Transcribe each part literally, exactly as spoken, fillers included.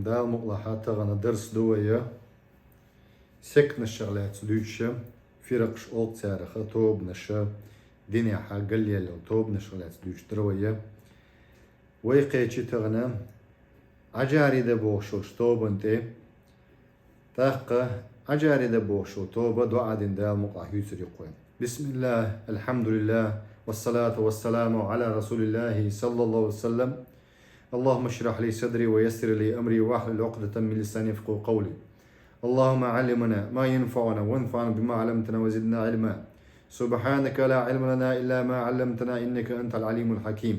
Дала мукъалахь, тахана дарс ду вай сектанашах лаьцна дуьйцуш, фиракъаш олу цаьрах, тобанаша, динехь галъелла тобанашах лаьцна дуьйцуш дара вай. Вай кхечи тахана Ӏажарида бохуш йолчу тобанна тӀе. ТӀаккха Ӏажарида бохуш йолу тоба доӀа дина Дала мукъалахь юьйцур ю-кх вай. بسم الله، الحمد لله، والصلاة والسلام على رسول الله صلى الله عليه وسلم. اللهم اشرح لي صدري ويسر لي أمري واحلل عقدة من لساني يفقهوا قولي. اللهم علمنا ما ينفعنا وانفعنا بما علمتنا وزدنا علما. سبحانك لا علم لنا إلا ما علمتنا إنك أنت العليم الحكيم.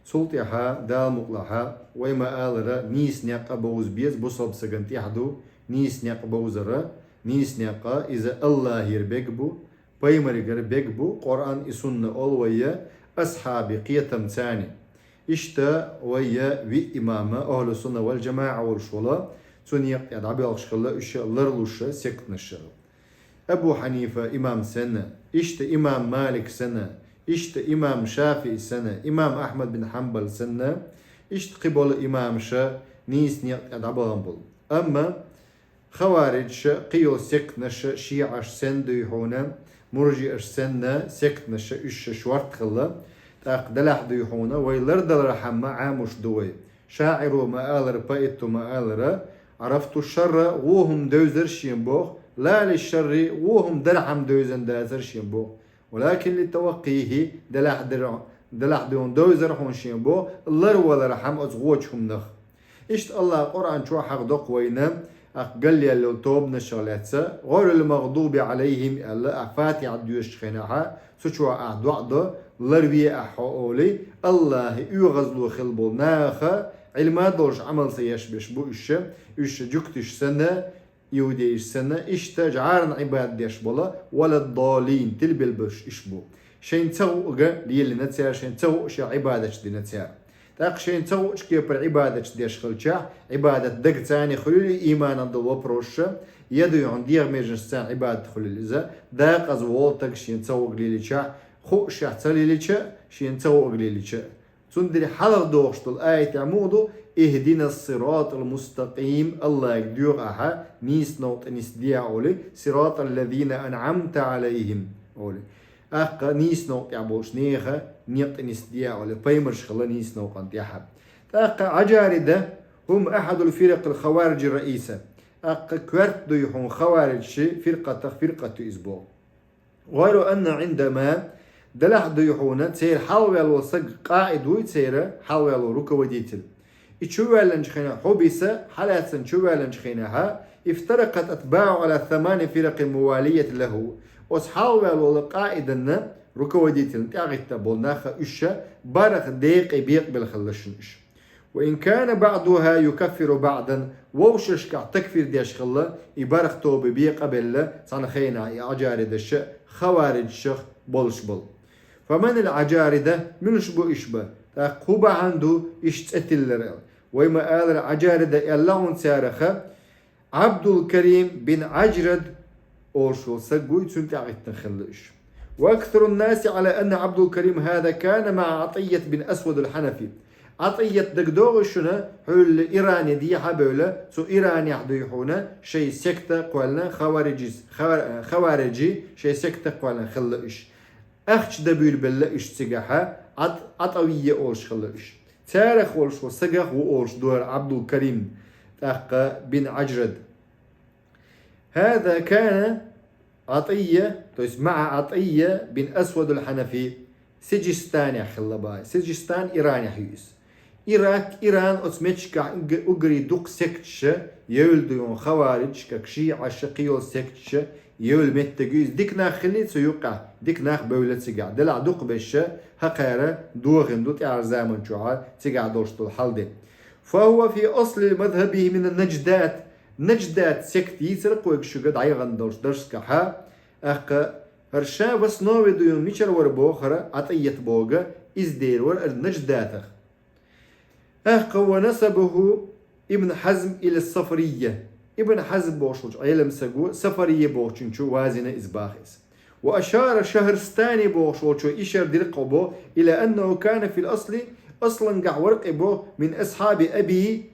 Цул тӀаьхьа, Дала мукъалахь, вай ма-аллара, нийса некъ бовза беза, бусалба стагана тӀехь ду нийса некъ бовзар. Нийса некъ иза АллахӀера бег бу, пайхамарегара бег бу, Къуръан и сунна олу вай, асхьабийн кхетам царна. Иштта вай виъ имам, ахьлу сунна вал жамаӀа волуш волу, цу некъа тӀе дӀабоьлхуш хилла уьш ларлуш сектанаш. Абу Хьанифа имам санна, иштта имам Малик санна, иштта имам ШафиӀи санна, имам Ахьмад бин Хьанбал санна, иштта кхин болу имамаш нийса некъа тӀе дӀабахана болу. Амма хавариджаш, кхин йолу сектанаш, шиӀаш санна дуй хьуна, муржиаш санна сектанаш, уьш шортта хилла, тӀаккха делахь дуй хьуна, вай лардалархьама Ӏамош ду вай. ШаӀиро ма-аллара, поэто ма-аллара: عرفت الشر, вон хӀума девзара шена боху, لا للشر, вон хӀума дархьама девзина дацара шена боху. ولكن لتوقيه, делахь дер-, делахь дуй хьуна девзара хьуна шена боху, ларвалархьама оцу вочу хӀуманах. Иштта АллахӀа Къуръан чохь хьахдо-кх вайна, тӀаккха галъелла йолу тобанашах лаьцна: غير المغضوب عليهم аьлла, ахь Фатихьа доьшучу хенахь, цу чохь ахь доӀа до, ларве ахь хьо олий, АллахӀан оьгӀазло хилла болу нах, Ӏилма долуш Ӏамал ца еш берш бу уьш, уьш жуьгташ санна, иудейш санна, иштта жӀарна Ӏибадат деш болу, ولا الضالين, тилбелла берш уьш бу. Шайна ца гӀуъга лелийна цара, шайна ца гӀуъ шех Ӏибадаташ дина цара. ТӀаккха шайна ца гӀуъчу кепара Ӏибадаташ деш хилчахь, Ӏибадат дага царна хуьлийла, ийманан долу вопросаш, я дуй хьуна дегӀан меженашца Ӏибадат хуьлийла иза, декъаза волу стаг шена ца гӀуъга лелийчахь, хууш шех ца лелийча, шена ца гӀуъга лелийча. Цундела хьалха дохуш долу аятехь муха ду: اهدنا الصراط المستقيم, АллахӀе доьху ахьа, нийса новкъа тӀе нисде олий, صراط الذين أنعمت عليهم олий. ТӀаккха нийса новкъа тӀехь болчу нехан некъа тӀе нисде олий, пайхамарш хилла нийса новкъан тӀехь. ТӀаккха Ӏажарида, هم أحد الفرق الخوارج الرئيسة. ТӀаккха коьрта дуй хьуна хавариджаш фиркъатах фиркъат ю иза боху. غير أن عندما, делахь дуй хьуна, церан хьалхаваьлла волу стаг, къаӀид вуй церан хьалхаваьлла волу руководитель. И чу ваьллинчу хенахь, حبس, хьалаьцна чу ваьллинчу хенахь, افترقت أتباعه على ثمان فرق موالية له. Оцу хьалхаваьлла волу къаӀиданна, руководительна тӀаьхьахӀитта болу нах, уьш бархӀ декъе бекъабелла хилла шуна уьш. وإن كان بعضها يكفر بعضا, вовшашкахь такфир деш хилла, и бархӀ тоба бекъабелла, цхьана хенахь и Ӏажаридаш хавариджашах болуш болу. فمن العجارضة, муьлш бу уьш бан? ТӀаккха хӀун бахьана ду уьш цӀе тиллар аьлла? Вай ма-аллара, Ӏажарида аьлла хьуна царах, Ӏабдулкарим бин Ӏажрад олуш волу стаг вуй, цуьнан тӀаьхьахӀиттина хилла уьш. وأكثر الناس على أن عبد الكريم هذا كان مع عطية بن أسود الحنفي. Ӏатият дагадогӀий шуна, хьуьлла Иране дехьа а бевлла, цу Иранехь дуй хьуна шайн секта кхоьллина хавариджис-, хава-, хавариджи шайн секта кхоьллина хилла уьш. Ахча дан буьйлабелла уьш цигахь, Ӏат-, Ӏатавия олуш хилла уьш. Царах волуш волу стагах ву олуш дара Ӏабдулкарим, тӀаккха бин Ӏажрад. هذا كان عطية, то есть مع عطية بن أسود الحنفي, Сиджистанехь хилла бахьа. Сиджистан Иранехь ю иза. Ирак, Иран, оцу меттигашкахь уг-, уггаре дукха секташ евлла ду хьуна, хавариджаш, как шиӀаш, кхин йолу секташ евлла меттиг ю иза. Дика нах хиллий цу юккъехь, дика нах бевлла цигахь. Делахь дукхахберш хӀокхара дохийна ду тӀаьхьарчу заман чохь цигахь долуш долу хьал де. فهو في أصل مذهبه من النجدات. Наждат секта йийцира-кх вайга шуьга дӀаяхана долуш дарсехь, тӀаккха хӀара ша в основе дуй хьуна мичара вара боху хӀара Ӏатият боху, иза дера вара хӀара наждатах. ТӀаккха ونسبه ابن حزم إلى الصفرية. Ибн Хьазм бохуш волчу Ӏеламстага Сафария бохучун чу вазийна иза бахьа иза. وأشار الشهرستاني бохуш волчо ишар дира-кх боху, إلى أنه كان في الأصل, аслангахь вара-кх и боху, من أصحاب أبي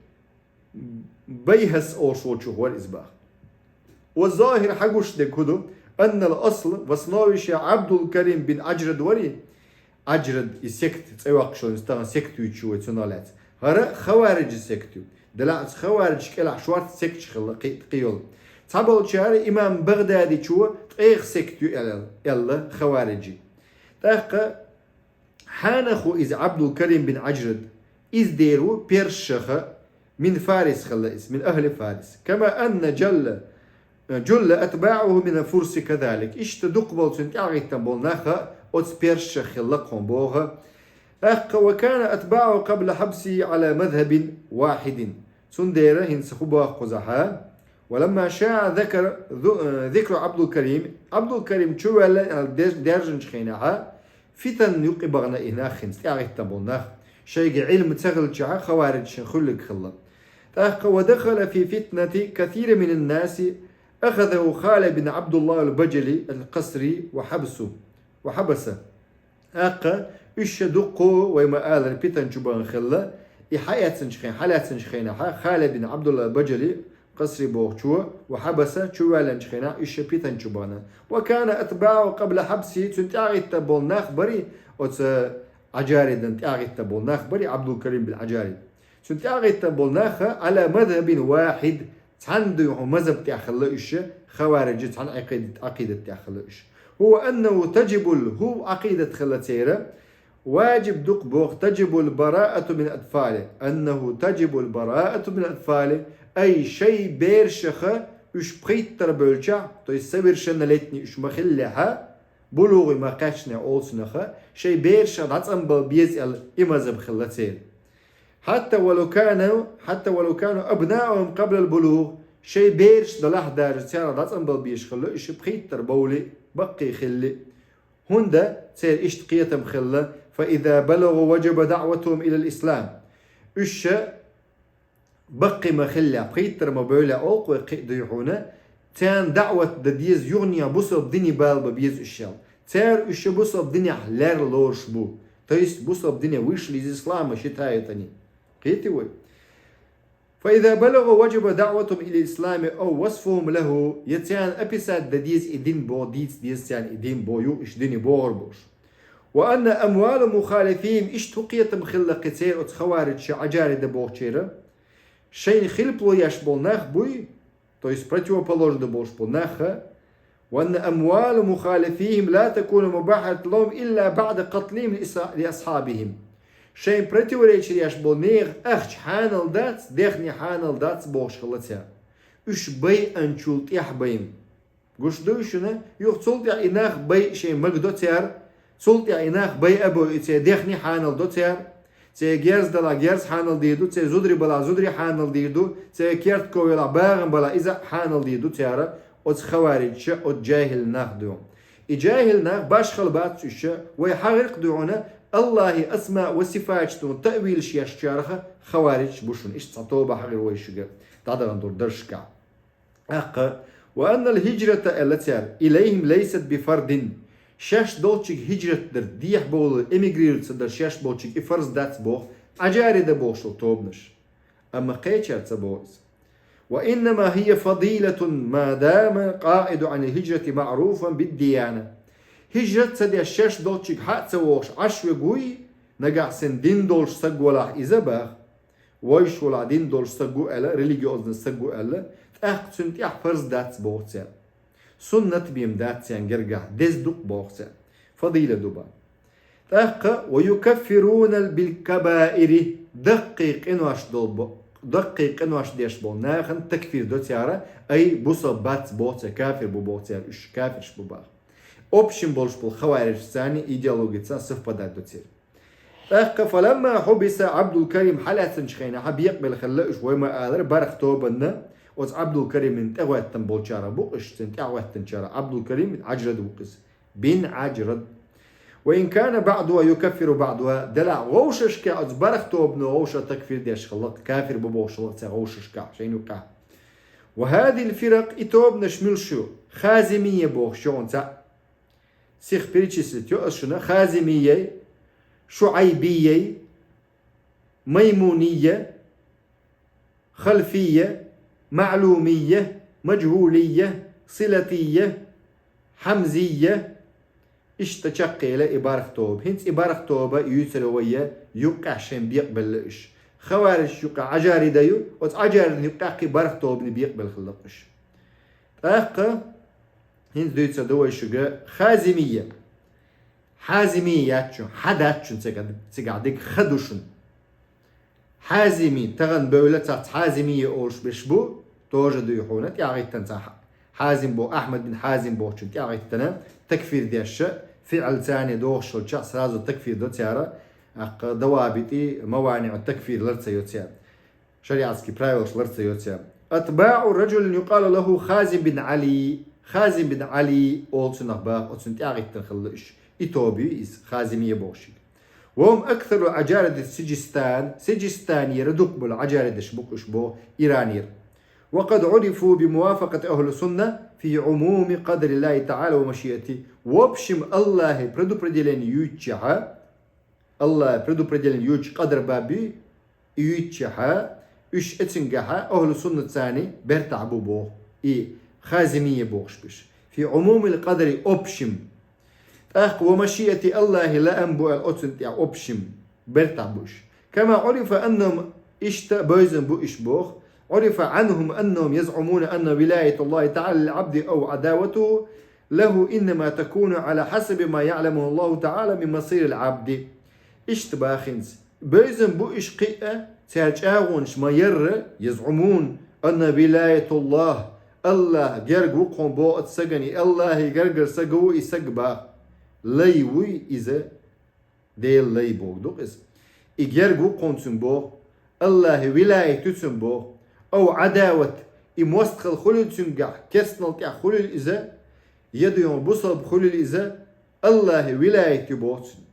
Байхас олуш волчух вара иза баха. Ва загьир хьагуш дерг хӀун ду, аннал асл, в основе шен Ӏабдул-Карим бин Ӏаджрад вари, Ӏаджрад и сект, цӀе йоккхуш йолу стагана сект юьйцуш вай цунах лаьцна. ХӀара хавариджи сект ю. Делахь оцу хавариджи кӀелахь шорта секташ хилла кхин а, кхин йолу. Цхьаболчара имам Багъдадичо ткъех сект ю аьлла, аьлла хавариджи. ТӀаккха хьанах ву иза Ӏабдул-Карим бин Ӏаджрад? Иза дера ву персаша, мин Фарис хилла иза, мин ахли Фарис. Кама анна джалла, джулла атбаъуху мин фурси казалик. Иштта дукхахболу цуьнан тӀаьхьахӀиттина болу нах а оцу персашах хилла кхунна боху. ТӀаккха ва кана атбаъуху къабла хьабсихи Ӏала мазхабин вахьидин. Цундела хӀинца хӀун боху кхузахь? Ва ламма шаъа закар-, зу-, зикру Ӏабдул-Карим, Ӏабдул-Карим чувоьлла аьлла дер-, даьржинчу хенахь, фитан юкъа бахана и нах хӀинца, тӀаьхьахӀиттина болу нах, шайга Ӏилма ца хилчахь, хавариджашна хуьлург хилла. ТӀаккха ва дахала фи фитнати касирин минан наси ахазаху Халид бин Ӏабдуллахь ал-Баджали ал-Къасри ва хьабсу, ва хьабаса. ТӀаккха уьш ша дуккха, вай ма-аллара, питан чу бахана хилла, и хьаэцначу хен-, хьалаьцначу хенахь Халид бин Ӏабдуллахь ал-Баджали Къасри бохучо ва хьабаса чувоьллинчу хенахь уьш ша питан чу бахана. Ва кана атбаъуху къабла хьабсихи, цуьнан тӀаьхьахӀиттина болу нах барий, оцу Ӏаджаридан тӀаьхьахӀиттина болу нах барий, Ӏабдул-Карим бин Ӏаджарид. Цуьнан тӀаьхьахӀиттина болу нах а Ӏала мазхабин вахьид, цхьана дуй хьуна мазхаб тӀехь хилла уьш, хавариджи цхьана Ӏакъид-, Ӏакъидат тӀехь хилла уьш. ХӀува аннаху таджибул, хӀув Ӏакъидат хилла церан, ваджиб ду-кх боху, таджибул бараату мин атфали, аннаху таджибул бараату мин атфали, ай шайн берашах уьш пхийттара бевлчахь, то есть совершеннолетний уьш ма хиллехь, булугӀе ма кхаьчнехь олу цунах, шайн берашах дӀацӀанбала беза аьлла, и мазхаб хилла церан. Хьатта валу кану, хьатта валу кану абнаухум къаблал булугӀ, шайн бераш далахь даже царах дӀацӀанбала безаш хилла уьш пхийттара бовлий, баккхий хилли. ХӀунда церан иштта кхетам хилла, фа иза балагӀу ваджаба даъватухум илал ислам. Уьш ша баккхий ма хиллехь, пхийттара ма бевллехь, олу-кх вай кхин а дуй хьуна, царна даъват дан деза юханехьа бусалба дине бала бан беза уьш аьлла. Цара уьш ша бусалба динехь лерла лоруш бу. То есть бусалба дине вышли из ислама считают они. Кхетий вай? Фа иза балагӀу ваджаба даъватухум илал ислами ав васфухум лаху, я царна описать дан деза и дин боху, дийца деза царна и дин боху, юха уьш дине богӀур бу уьш. Ва анна амвалу мухалифихим, иштта хӀун кхетам хилла кхин церан оцу хавариджашан, Ӏаджаридан бохучеран, шайна хилпало еш болу нах буй, то есть противоположно болуш болу нах а, ва анна амвалу мухалифихим ла такуну мубахьатан лахум илла баъда къатлихим ли иса-, ли асхьабихим. Шайн противоречие еш болу нехан ахча хьанал дац, дехне хьанал дац бохуш хилла цара. Уьш байъанчул тӀаьхьа байна. Гуш дуй шуна, юха цул тӀаьхьа и нах байъа шайн магадо цара, цул тӀаьхьа и нах байъа а бойъу церан дехне хьанал до цара, церан герз далахь герз хьанал дийр ду, церан зударий балахь зударий хьанал дийр ду, церан керта ков ялахь багӀам балахь иза а хьанал дийр ду цара, оцу хавариджаша, оцу джахӀил нах ду. И джахӀил нах башхалла бац уьш, вай хьахийра-кх дуй хьуна, АллахӀан асмаъ ва сифаташна таъвилаш еш чарах хавариджаш бу шуна. Иштта цхьа тоба хьахийра вай шуьга дӀадахана долу дарсашкахь. ТӀаккха, ва аннал хӀиджрата аьлла цара, илайхим лайсат би фардин. Шаьш долчуьнга хӀиджрат дар, дехьа бовла, эмигрировать дар шаьш болчуьнга и фарз дац боху, Ӏаджаридан бохуш болу тобанаш. Амма кхечара ца боху иза. Ва иннама хӀия фадилатун ма дама къаиду Ӏанил хӀиджрати маъруфан биддияна. ХӀиджрат ца деш шаьш долчуьнга хьа а ца вогӀуш Ӏаш верг вуй, нагахь санна дин долуш стаг валахь иза баха. Вайша волахь дин долуш стаг ву аьлла, религиозный стаг ву аьлла, тӀаккха цуьнан тӀехь фарз дац боху цара. Суннат бен дац царна гергахь, деза ду-кх боху цара. Фадила ду бан. ТӀаккха, ва юкаффирунал билкабаири, даккхий къинош долу бо-, даккхий къинош деш болу нахана такфир до цара, ай бусалба бац боху цара, кафир бу боху цара, уьш кафирш бу баха. Общем болуш болу хавариджашцани идеологияцан совпадать до церан. ТӀаккха, фаламма хьубиса Ӏабдул-Карим, хьалаьцначу хенахь бекъабелла хилла уьш, вай ма-аллара, барх тобанна, оцу Ӏабдул-Кариман тӀегӀоьттина болчарах бу-кх уьш, цуьнан тӀаьхьагӀоьттинчарах Ӏабдул-Карим бин Ӏаджрад ву-кх иза. Бин Ӏаджрад. Ва ин кана баъдуха юкаффиру баъдуха, делахь вовшашкахь оцу барх тобано вовшах такфир деш хилла-кх, кафир бу бохуш хилла-кх цара вовшашкахь, шайна юкъахь. Ва хӀазихил фиракъ, и тобанаш муьлш ю, Хазимия бохуш ю хьуна цхьаъ. Сиха перечислить йо ас шуна: Хазимия, ШуӀайбия, Маймуния, халфийя, маълумийя, мажгьулийя, силатийя, хьамзийя, иштта чаккхе йила и бархӀ тоба. ХӀинца и бархӀ тоба юьйцур ю вай, юккъехь шайн бекъабелла уьш. Хаварижашта юккъехь Ӏажарида ю, оцу Ӏажаридана юккъехь кхин бархӀ тобанна бекъабелла хилла уьш. ТӀаккха хӀинца дуьйцур ду вай шуьга хазимийя. Хьазимий яц шуна, хьа дац шуна цигахь, цигахь дика ха ду шуна. Хьазимий, тахана бевлла цхьацца хьазимий олуш берш бу, тоже дуй хьуна, тӀаьхьахӀиттина цхьа хьа-, Хьазим бо-, Ахьмад бин Хьазим бохучун тӀаьхьахӀиттина, такфир деш, фиӀл царна дохуш хилчахь, сразу такфир до цара, аккха давабити, маваниъ такфир лар ца йо цара. Шариатский правилаш лар ца йо цара. أتباع رجل يقال له خازم بن علي. Хазим бин Ӏали олу цунах баха, оцунна тӀаьхьахӀиттина хилла уьш. И тоба ю иза, хазимийя бохуш. وهم أكثر العجارد في سجستان. Сиджистанера дукха болу Ӏажаридаш бу уьш боху Иранера. وقد عرفوا بموافقة أهل السنة في عموم قدر الله تعالى ومشيئته. В общем, Аллахьан предопределение юьйцучехь, Аллахьан предопределение юьйцучу къадар баб ю, и юьйцучехь, уьш эцунгахь ахьлу суннатца бертахь бу боху, и хазимийя бохуш берш. في عموم القدر, общем. ТӀаккха ومشيئته, Аллахьан лаам бу аьлла, оцунна тӀехь общем бертахь бу уьш. كما عرف أنهم, иштта бевзина бу уьш боху, عرف عنهم أنهم يزعمون أن ولاية الله تعالى للعبد أو عداوته له إنما تكون على حسب ما يعلمه الله تعالى من مصير العبد. Иштта боху хӀинца. Бевзина бу уьш кхин а, церан чӀагӀонаш ма-ярра, يزعمون أن ولاية الله, Аллахь герга ву-кх хьуна боху оцу стагана, и Аллахьан гергара стаг ву и стаг боху. Лай вуй иза, Делан лай бохург ду-кх иза. И герга ву-кх хьуна цуьнан боху, Аллахьан вилаят ю цуьнан боху. أو عداوة, и мостагӀалла хуьлийла цуьнгахь, керстанал тӀехь хуьлийла иза, я дуй хьуна бусалба хуьлийла иза, Аллахьан вилаят ю боху цуьнан.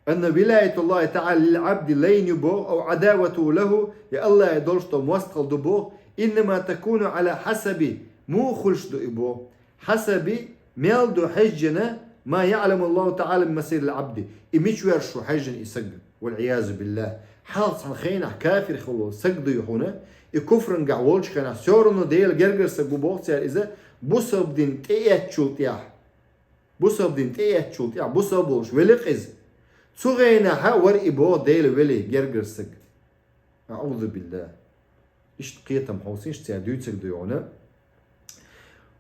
أن ولاية الله تعالى للعبد, лайна ю боху, أو عداوته له, я Аллахьан долуш долу мостагӀалла ду боху, إنما تكون على حسب, муха хуьлуш ду и боху, حسب, мел ду хьаьжжина, ما يعلم الله تعالى من مصير العبد, и мича верзаш ву хьаьжжина и стаг, والعياذ بالله. Хьалха цхьана хенахь кафир хилла волу стаг дуй хьуна, и куфрангахь волчу хенахь, всё равно Делан гергара стаг ву боху цара иза, бусалба дин тӀеэцначул тӀехь. Бусалба дин тӀеэцначул тӀехь бусалба волуш велира-кх иза. Цу хенахь а вара и боху Делан вели, гергара стаг. أعوذ بالله. Иштта кхетам хьовсийша, цара дуьйцург дуй хьуна.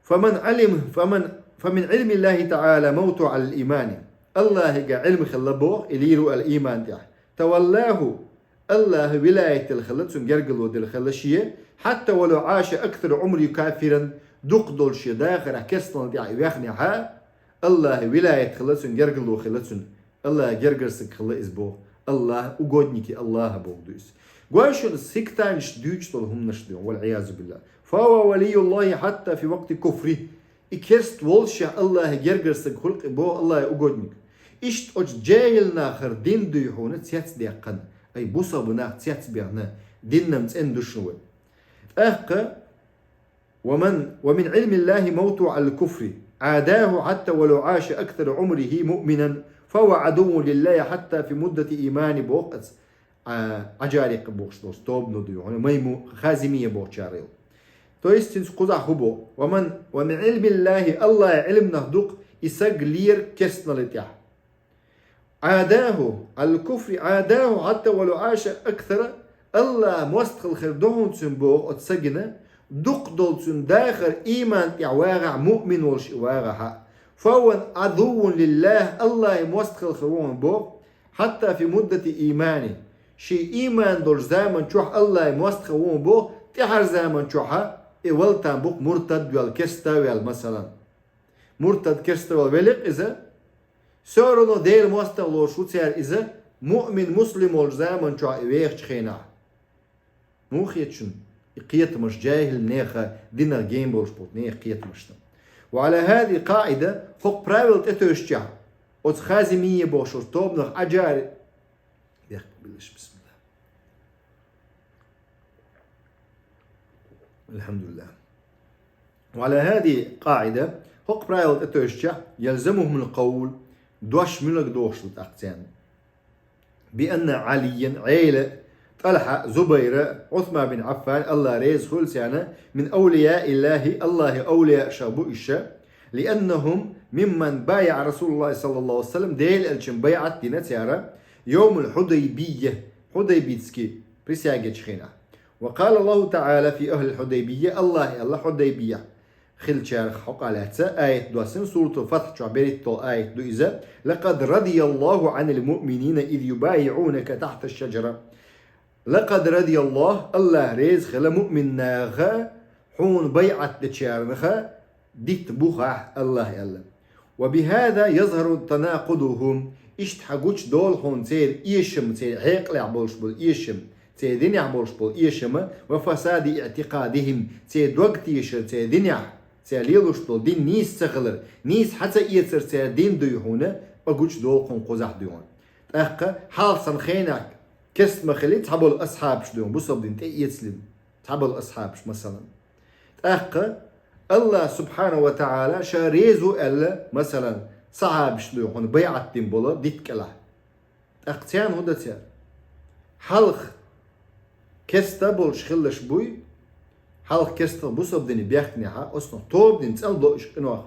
فمن علم، فمن، فمن علم الله تعالى موته على الإيمان. Аллахьига Ӏилма хилла боху, и лийр ву аьлла ийман тӀехь. تولاه، Аллахьан вилаят дина хилла, цуьнан гергарло дина хилла шен, حتى ولو عاش أكثر عمره كافرا, дукха долу шен дахарехь керстанал тӀехь и вехнехь а, Аллахьан вилаят хилла цуьнан, гергарло хилла цуьнан. Аллахьан гергара стаг хилла иза боху. Аллахь, угодники Аллаха бохург ду иза. Гой шуна, сектанташа дуьйцуш долу хӀуманаш ду, والعياذ بالله. فهو ولي الله حتى في وقت كفره. И керста воллушехь Аллахьан гергара стаг хуьлу-кх и боху, Аллахьан угодник. Иштта оцу жаьхӀил нахара дин дуй хьуна цецдаьккхина, ай бусалба нах цецбаьхна, диннан цӀена ду шуна вай. ТӀаккха ومن، ومن علم الله موته على الكفر، عاداه حتى ولو عاش أكثر عمره مؤمنا، فهو عدو لله حتى في مدة إيمانه боху аса, а, Ӏажарикъ бохуш долу тобано дуй хьуна, майму хазимийя бохучарел. То есть, цуьнца кхузахь хӀун боху? ومن، ومن علم الله, Аллахьан Ӏилманах ду-кх и стаг лийр керстаналла тӀехь. عاداه على الكفر، عاداه حتى ولو عاش أكثر. Аллахьан мостагӀалла хир ду хьуна цуьнан боху оцу стагана, дукха долу цуьнан дахар ийман тӀехь вагӀахь, муъмин волуш и вагӀахь а. فهو عدو لله, Аллахьан мостагӀалла хир ву хьуна боху, حتى في مدة إيمانه. Шен ийман долчу заман чохь Аллахьан мостагӀалла хир ву хьуна боху, тӀаьхьара заман чохь а и вала там бу-кх муртад ваьлла, керста ваьлла, масалан. Муртад, керста ваьлла велира-кх иза, всё равно Делан мостагӀа лоруш ву цара иза, муъмин, муслим волчу заман чохь и вехачу хенахь. Муха хета шуна и кхетамаш, жаьхӀил нехан динах гена болуш болу нехан кхетамашна? وعلى هذه القاعدة, хӀокху правила тӀетевжчехь, оцу хазимийя бохуш тобанах Ӏажари-, Бехк билиш, бисмилла. الحمد لله. وعلى هذه القاعدة, хӀокху правила тӀетевжчехь, يلزمهم القول, дош муьлхарг дохуш ду тӀаккха царна? بأن عليا, Ӏела, ТӀалхьа, Зубайра, Ӏусман бин Ӏаффан, Аллах реза хуьлда царна, мин авлияиллахи, Аллахьа авлияъ ша бу уьш, лианнахум мимман бая Расулуллах саллаллаху алейхи ва саллям, Дела элчан байӀат дина цара, йовмул Хьудайбия, Хьудайбийский присяга чу хенахь. Ва къала Аллаху та'ала фи ахлил Хьудайбия, Аллах аьлла Хьудайбия хилчарах хьокъехь лаьцна аят доссийна, суратул Фатхь чохь берхӀитталгӀа аят ду иза: «Лакъад радияллаху Ӏанил муъминина, из юбайиӀунака тахьта шаджара». «Лакъад радияллаху», Аллах реза хила муъминнаха, хьуна байӀат дечарнаха, дитта бу хьо, Аллах аьлла. «Ва бихаза язхару танакъудухум», иштта хьан гучудолу хьуна церан эшам, церан хьекъалехь болуш болу эшам, церан динехь болуш болу эшам, «ва фасади иътикъадихим», церан дог тешар, церан динехь, церан лелош долу дин нийса ца хилар, нийса хьан ца эцар церан дин дуй хьуна, ткъа гучудолу хьуна кхузахь дуй хьуна. ТӀаккха хьалха санна хенахь кеста ма хили, цхьаболу асхьабаш дуй хьуна, бусалба дин тӀеэцале, цхьаболу асхьабаш, масалан. ТӀаккха Аллах субхьанаху ва таӀала ша реза ву аьлла, масалан, сахьабаш дуй хьуна, байӀат дина болу дитта кӀелахь. ТӀаккха царна хӀун дан цара? Хьалха кеста болуш хилалаш буй, хьалха кеста бусалба дине бехкинехь, оцунах тоба дина цӀа ло уьш къинойх.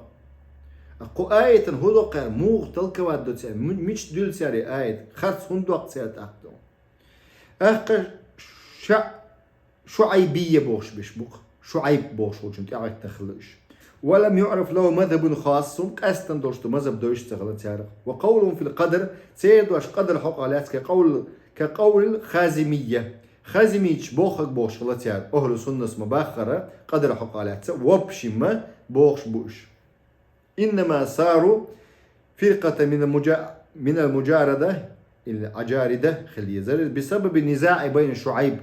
Кху аятан хӀун до кхара, муха талкават до цара, ми-, мича дуьллу цара и аят, харц хӀунда доккху цара тӀаккха? ТӀаккха ша-, Шуайбия бохуш беш бу-кх, Шуайб бохуш волчун тӀехӀоьттина хилла уьш. «Ва лам юъраф лаху мазхабун хассун», къаьсттина долуш ду мазхаб довзуш ца хилла царах. «Ва къавлухум фил къадр», церан дош къадар хьокъехь лаьцна, ка къавл-, ка къавлил хазимия. Хазимийча бохург бохуш хилла цара, ахлу суннас ма-баххара, къадар хьокъехь лаьцна, в общем ма бохуш бу уьш. «Иннама сару фиркъатан минал мужа-, минал мужаррада», или Ӏажарида хила езара, «бисабаби низаӀи байна Шуайб».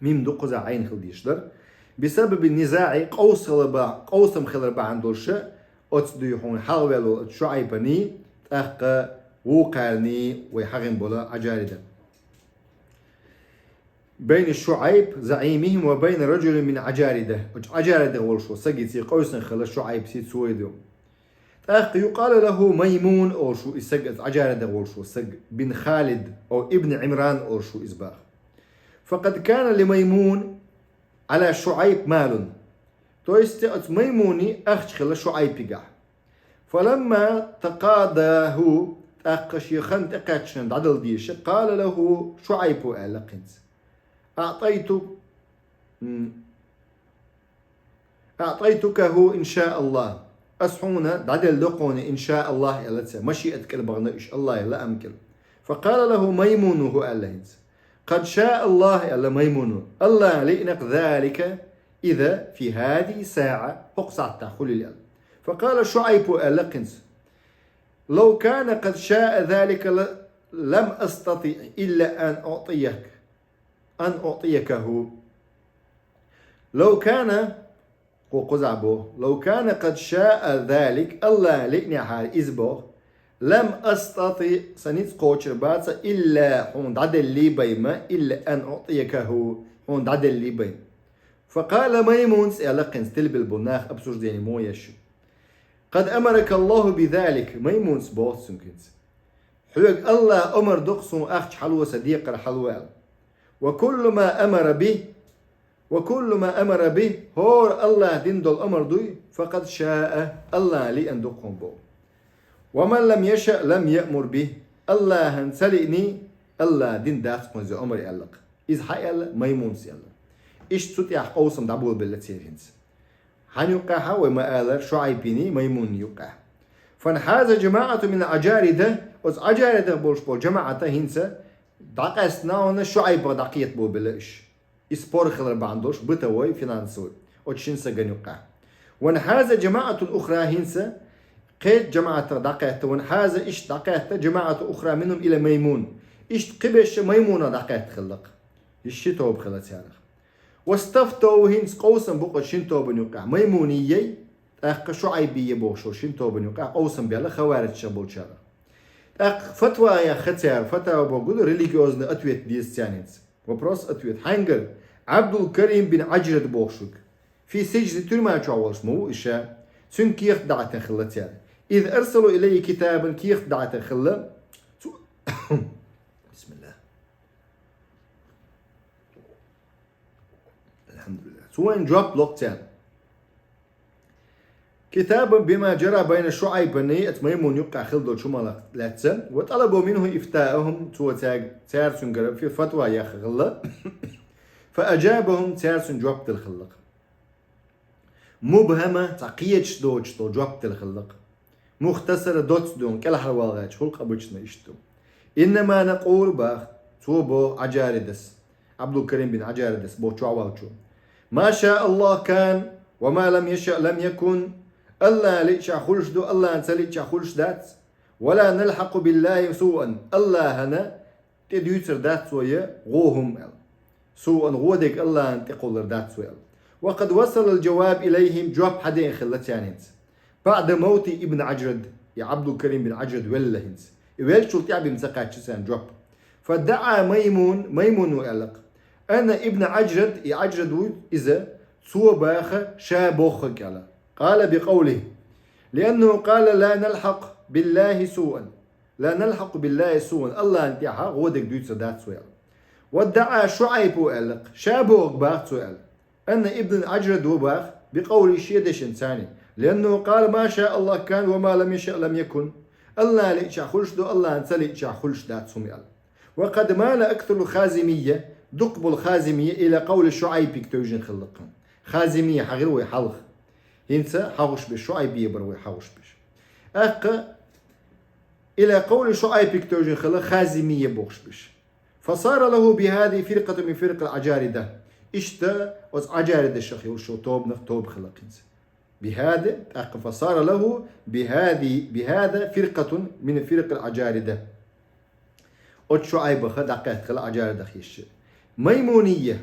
Мим ду кхузахь Ӏайн хила дезаш дара. «Бисабаби низаӀи», къовсам хила ба-, къовсам хилар бахьана долуш, оцу дуй хьуна хьалхаваьлла волу оцу Шуайбаний, тӀаккха вукхарний вай хьахийна болу Ӏажарида. «Байна Шуайб заӀимихим ва байна раджулин мин Ӏажарида». Оцу Ӏажаридах волуш волу сагийций къовсам хилла Шуайбций цой ду. ТӀаккха «юкъалу лаху Маймун» олуш ву и саг, оцу Ӏажаридах волуш волу саг, «бин Халид, ав ибн Ӏимран» олуш ву иза баха. «Факъад кана ли Маймун Ӏала Шуайб малун». То есть оцу Маймуний ахча хилла Шуайбигахь. «Фаламма такъадаху», тӀаккха шен хан тӀекхаьчча дӀадала дезаш, «къала лаху», Шуайбо аьлла кхинца: «АӀтайту-, м, аӀтайтукаху, ин ша Аллах». Ас хьуна дӀаделла до хьуна, ин ша Аллах, аьлла цара. Машиат кӀел бахана уьш, Аллахьан лаам кӀел. «Факъала лаху Маймуну», хӀу аьлла хӀинца. «Къад ша Аллах», аьлла Маймуну. «Аллах лиънакъ залика иза фи хазихи саӀа», хӀокху сахьтехь хуьлийла аьлла. «Факъала Шуайбу», аьлла кхинца: «Лав кана къад шаа залика ла-, лам астатиъ илла ан уътияк, ан уътиякаху». «Лав кана», кху кхузахь боху, «лав кана къад шаа залик», Аллах лиънехьара иза боху, «лам астатиъ», сан ницкъ кхочур бац, «илла», хьуна дӀаделлий бай ма, «илла ан уътиякаху», хьуна дӀаделлий бай. «Факъала Маймунс», аьлла кхинца, тилбил бу нах обсуждение мо еш. «Къад амарака Аллаху би залик», Маймунс боху цуьнга хӀинца. «Хьоьга Аллах омар доккху суна ахча хьало, сан декхар хьало», аьлла. «Ва куллу ма амара би, ва куллу ма амара би», хӀора Аллах дина долу омар дуй, «факъад шаа», Аллах лиъна ду кхуна боху. «Ва ман лам яша лам яъмур би», Аллахьан ца лиъний, Аллах дина дац кхуна иза омар аьлла-кх. Иза хьан аьлла? Маймунс аьлла. Иштта цу тӀехь къовсам дӀаболабелла церан хӀинца. Хьан юккъехьа вай ма-аллара, Шуайбиний, Маймунний юккъехь. «Фанхьаза жамаӀату мин Ӏажарида», оцу Ӏажаридах болуш болу жамаӀата хӀинца дӀакъаьстина, хьуна Шуайбах дӀакхета болабелла уьш. И спор хилар бахьана долуш, бытовой, финансовый, оцу шина сагана юккъехь. «Ванхьаза жамаӀатун ухра», хӀинца кхечу жамаӀатах дӀакхаьтта, «ванхьаза», иштта дӀакхаьтта, «жамаӀату ухра минхум ила Маймун». Иштта кхиберш Маймунах дӀакхаьтта хилла-кх. Иза ши тоба хилла царах. «Вастафтов», хӀинца къовсам бу кху шина тобанна юккъехь, Маймунийей, тӀаккха Шуайбийей бохуш шина тобанна юккъехь къовсам белла хаваричех болчарах. ТӀаккха фатва яхха цара, фатва боху ду, религиозный ответ деза царна хӀинца. Вопрос-ответ. Хьаьнгара? Абдул-Карим бин Ӏажрад бохуш вуьгу. Фи сиджни, тюрьма чохь волуш ма ву и ша. Цуьнга кехат даӀийтина хилла цара. «Из арсалу илайя китабан», кехат даӀийтина хилла. Цу-, бисмиллах. Цо вайна жоп ло царна. كتابا بما جرى بين شعيب, оцу Маймуна юккъехь хилла долчу хӀуманах лаьцна, وطلبوا منه إفتاءهم, цо цаьрга, цара цуьнгара фи-, фатва яхна хилла. فأجابهم, цара цунна жоп делла хилла. مبهما, цхьа кхеташ доцуш долу жоп делла хилла. مختصرا, доцца дуьйна, кӀелхьарваьлла гӀерташ, хӀуллакх обычно иштта ду. إنما نقول, боху цо, боху Ӏаджаридас, Ӏабдулкарим бин Ӏаджаридас боху чохь волчо: ما شاء الله كان، وما لم يشأ لم يكن. АллахӀа лиъчахь хуьлуш ду, АллахӀа ца лиъчахь хуьлуш дац. ولا نلحق بالله سوءا. АллахӀана тӀедуьйцур дац вай гӀо хӀума аьлла. سوءا, гӀо дерг АллахӀана тӀекхуллур дац вай аьлла. وقد وصل الجواب إليهم, жоп хьадеана хилла царна хӀинца. بعد موت ابن عجرد, и Ӏабдулкарим бин Ӏаджрад велла хӀинца. И веллачул тӀаьхьа бен ца кхаьчна царна жоп. فادعى ميمون, Маймуна аьлла-кх, أن ابن عجرد, и Ӏаджрад ву иза, цо баха ша бохург аьлла. قال بقوله: لأنه قال لا نلحق بالله سوءا. لا نلحق بالله سوءا, АллахӀана тӀехь гӀо дерг дуьйцур дац вай аьлла. وادعى شعيب, аьлла-кх, ша бохург баха цо аьлла, أن ابن عجرد ву баха, بقوله, шен дешнашца: لأنه قال ما شاء الله كان وما لم يشأ لم يكن. АллахӀа лиъчахь хуьлуш ду, АллахӀа ца лиъчахь хуьлуш дац хӀума аьлла. وقد مال أكثر الخازمية, дукха болу хазимия, إلى قول شعيب-га тевжина хилла-кх. Хазимия хьахийра вай хьалха. ХӀинца хьахош берш, Шуайбия бара вай хьахош берш. ТӀаккха إلى قول شعيب-га тевжина хилла хазимия бохуш берш. فصار له بهذه فرقة من فرق العجاردة. Иштта оцу Ӏаджаридашах йолуш йолу тобанах тоба хилла-кх хӀинца. بهذا, тӀаккха فصار له بهذه, بهذا فرقة من فرق العجاردة. Оцу Шуайбах дӀакхетта хилла Ӏаджаридах йиш. Маймунийя.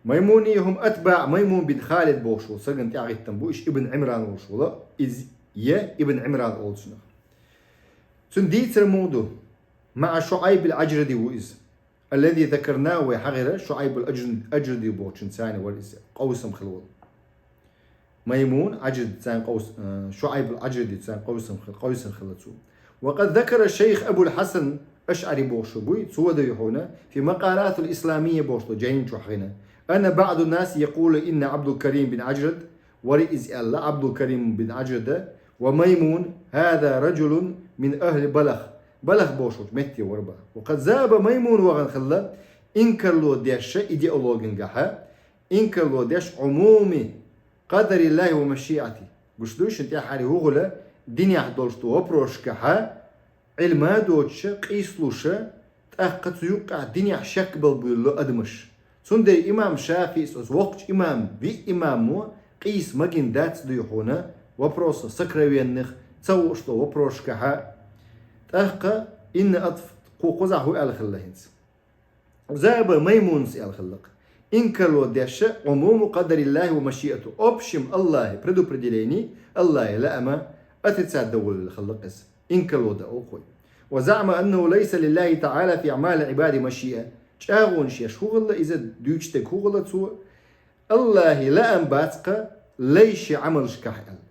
Маймунийя хӀум атбаӀ Маймун бин Халид бохуш волу стагана тӀаьхьахӀиттина бу, иша Ибн Ӏимран волуш волу, иза я Ибн Ӏимран олу цунах. Цуьнан дийцар муха ду? МаӀа Шуайб ал-Аджради ву иза. الذي ذكرناه, вай хьахийра, Шуайб ал-Аджр-, Аджради бохучун царна вара иза, къовсам хилла волу. Маймун Аджради царна къовс-, э, Шуайб ал-Аджради царна къовсам хи-, къовсам хилла цо. وقد ذكر الشيخ أبو الحسن الأشعري бохуш ву, цо дуй хьуна, في مقالات الإسلامية бохуш долу жайна чохь хьахийна, أن بعض الناس يقول إن عبد الكريم بن عجرد, вара иза аьлла, Ӏабдулкарим бин Аджрада, وميمون هذا رجل من أهل بلخ, Балах бохуш волчу метте вара боху. وقد ذهب ميمون, вахана хилла, инкарло деш идеологина гахьа, инкарло деш عموم قدر الله ومشيئته. Гуш ду шуна тӀаьххьара хӀу хила, динехь долуш ду вопросашкахьа, Ӏилма доцуша, къийсалуша, тӀаккха цу юккъехь динехь шек балбуьйлу адамаш. Цундела имам ШафиӀис оцу воккхачу имам, виъ имамо къийса магийна дац дуй хьуна, вопросах сокровенных, ца хууш долу вопросашкахьа. ТӀаккха инна атф кху кхузахь хӀу аьлла хилла хӀинца. Заба Маймунас аьлла хиллакх. Инкарло деш عموم قدر الله ومشيئته. Общем, Аллахьи предопределение, Аллахьи лаама отрицать дан волавелла хиллакх иза. Инкарло дан олу кхуй. وزعم أنه ليس لله تعالى في أعمال العباد مشيئة. ЧӀагӀонаш еш хӀу хилла иза, дуьйцуш дерг хӀу хилла цо? Аллахьи лаам бац кха лайши Ӏамалшкахь аьлла.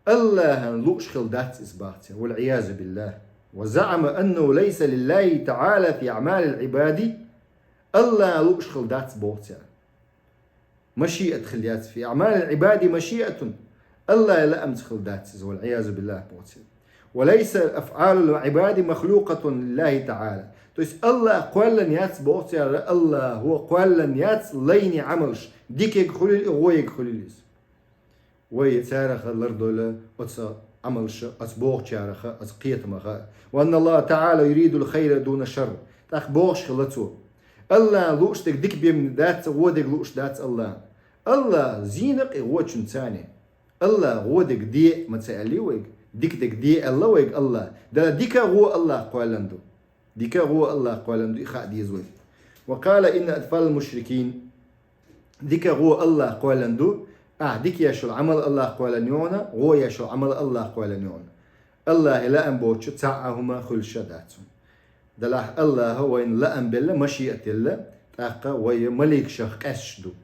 Аллахьан лууш хила дац иза баха цара, والعياذ بالله. وزعم أنه ليس لله تعالى في أعمال العباد, Аллахьан лууш хила дац боху цара. Машиат хила яц, في أعمال العباد مشيئة, Аллахьан лаамца хила дац иза, والعياذ بالله боху цара. وليس أفعال العباد مخلوقة لله تعالى. То есть Аллахь кхоьллина яц боху цара, Аллахьо кхоьллина яц лайни Ӏамалш, дикаг хуьлийла и, гӀояг хуьлийла иза. Вай царах лардойла оцу Ӏамалша, оцу бохучараха, оцу кхетамаха. وأن الله تعالى يريد الخير دون الشر. ТӀаккха бохуш хилла цо. Аллахьан лууш дерг дика бен дац, гӀо дерг лууш дац Аллахьан. Аллахь зийна-кх и гӀочун царна. Аллахь гӀо дерг де ма ца аьллий вайга, дика дерг де аьлла вайга Аллахь. Дала дика а, гӀо а Аллахь кхоьллина ду. Дика а, гӀо а Аллахь кхоьллина ду, и хаа деза вай. وقال إن أطفال المشركين. Дика а, гӀо а Аллахь кхоьллина ду, ахь дика еш йолу Ӏамал Аллахь кхоьллина ю хьуна, гӀо еш йолу Ӏамал Аллахь кхоьллина ю хьуна. Аллахьи лаам боцуша цхьа а хӀума хуьлуш а дац хьуна. Делахь Аллахьа вайна лаам белла, машиат елла, тӀаккха вай маликашах къаьсташ ду.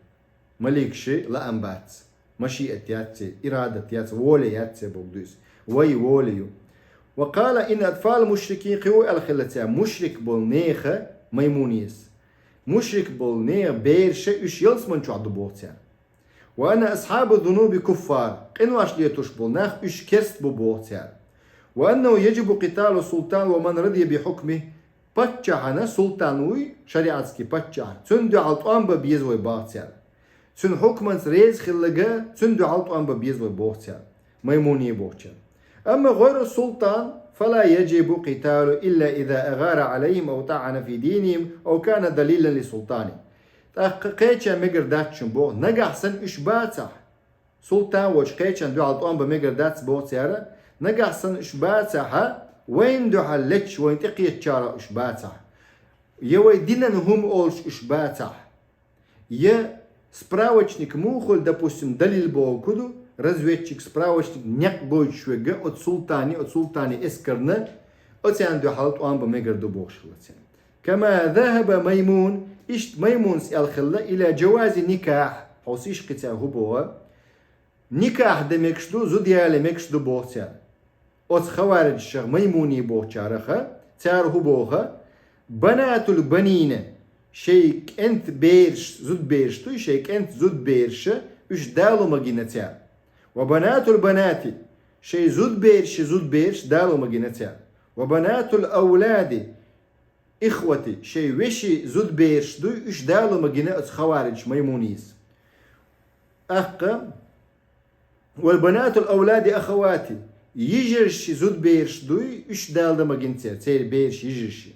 Маликаши лаам бац. Машиат яц церан, ирадат яц, воля яц церан бохург ду иза. Вай воля ю. وقال إن أطفال المشركين, кхы ву аьлла хилла цар, мушрик болу нехан, Маймунис. Мушрик болу нехан бераш уьш ялсамани чохь ду боху цара. وأن أصحاب الذنوب كفار, къинош летош болу нах уьш керста бу боху цара. وأنه يجب قتال السلطان ومن رضي بحكمه, паччахьана, султан вуй, шариатский паччахь, цуьнан дуьхьал тӀом бан беза вай боху цара. Цуьнан хьукманца реза хилларг, цуьнан дуьхьал тӀом бан беза вай боху цара. Маймуни бохучара. أما غير السلطان فلا يجب قتاله إلا إذا أغار عليهم أو طعن في دينهم أو كان دليلا لسلطانه. ТӀаккха кхечан мегар дац шуна боху, нагахь санна уьш бацахь. Султан волчу кхечан дуьхьал тӀом бан мегар дац боху цара, нагахь санна уьш бацахь, вайна дуьхьал леташ, вайна тӀекхетачарах уьш бацахь. Я вай динан хӀума олуш уьш бацахь. Я справочник муха хуьлу, допустим, далил боху ду, разведчик, справочник некъ гойтуш верг оцу султане, оцу султане эскарна, оцарна дуьхьал тӀом бан мегар ду бохуш хилла цара. كما ذهب ميمون, иштта Маймунас аьлла хилла, إلى جواز النكاح, хьовсийша кхин цара хӀун боху, никахь дан мегаш ду, зуда яло мегаш ду боху цара. Оцу хавариджашах, Маймуни бохучарах, цара хӀун боху, بنات البنين, шайн кӀентан бераш, зудабераш дуй, шайн кӀентан зудабераш, уьш дало ма гина цара. وبنات البنات, шайн зудабераш, зудабераш дало ма гина цара. وبنات الأولاد الإخوة, шайн вешин зудабераш дуй, уьш дало ма гина оцу хавариджаша, Маймунис. ТӀаккха, وبنات الأولاد الأخوات, йижарши зудабераш дуй, уьш дало ма гина цара, церан бераш йижарши.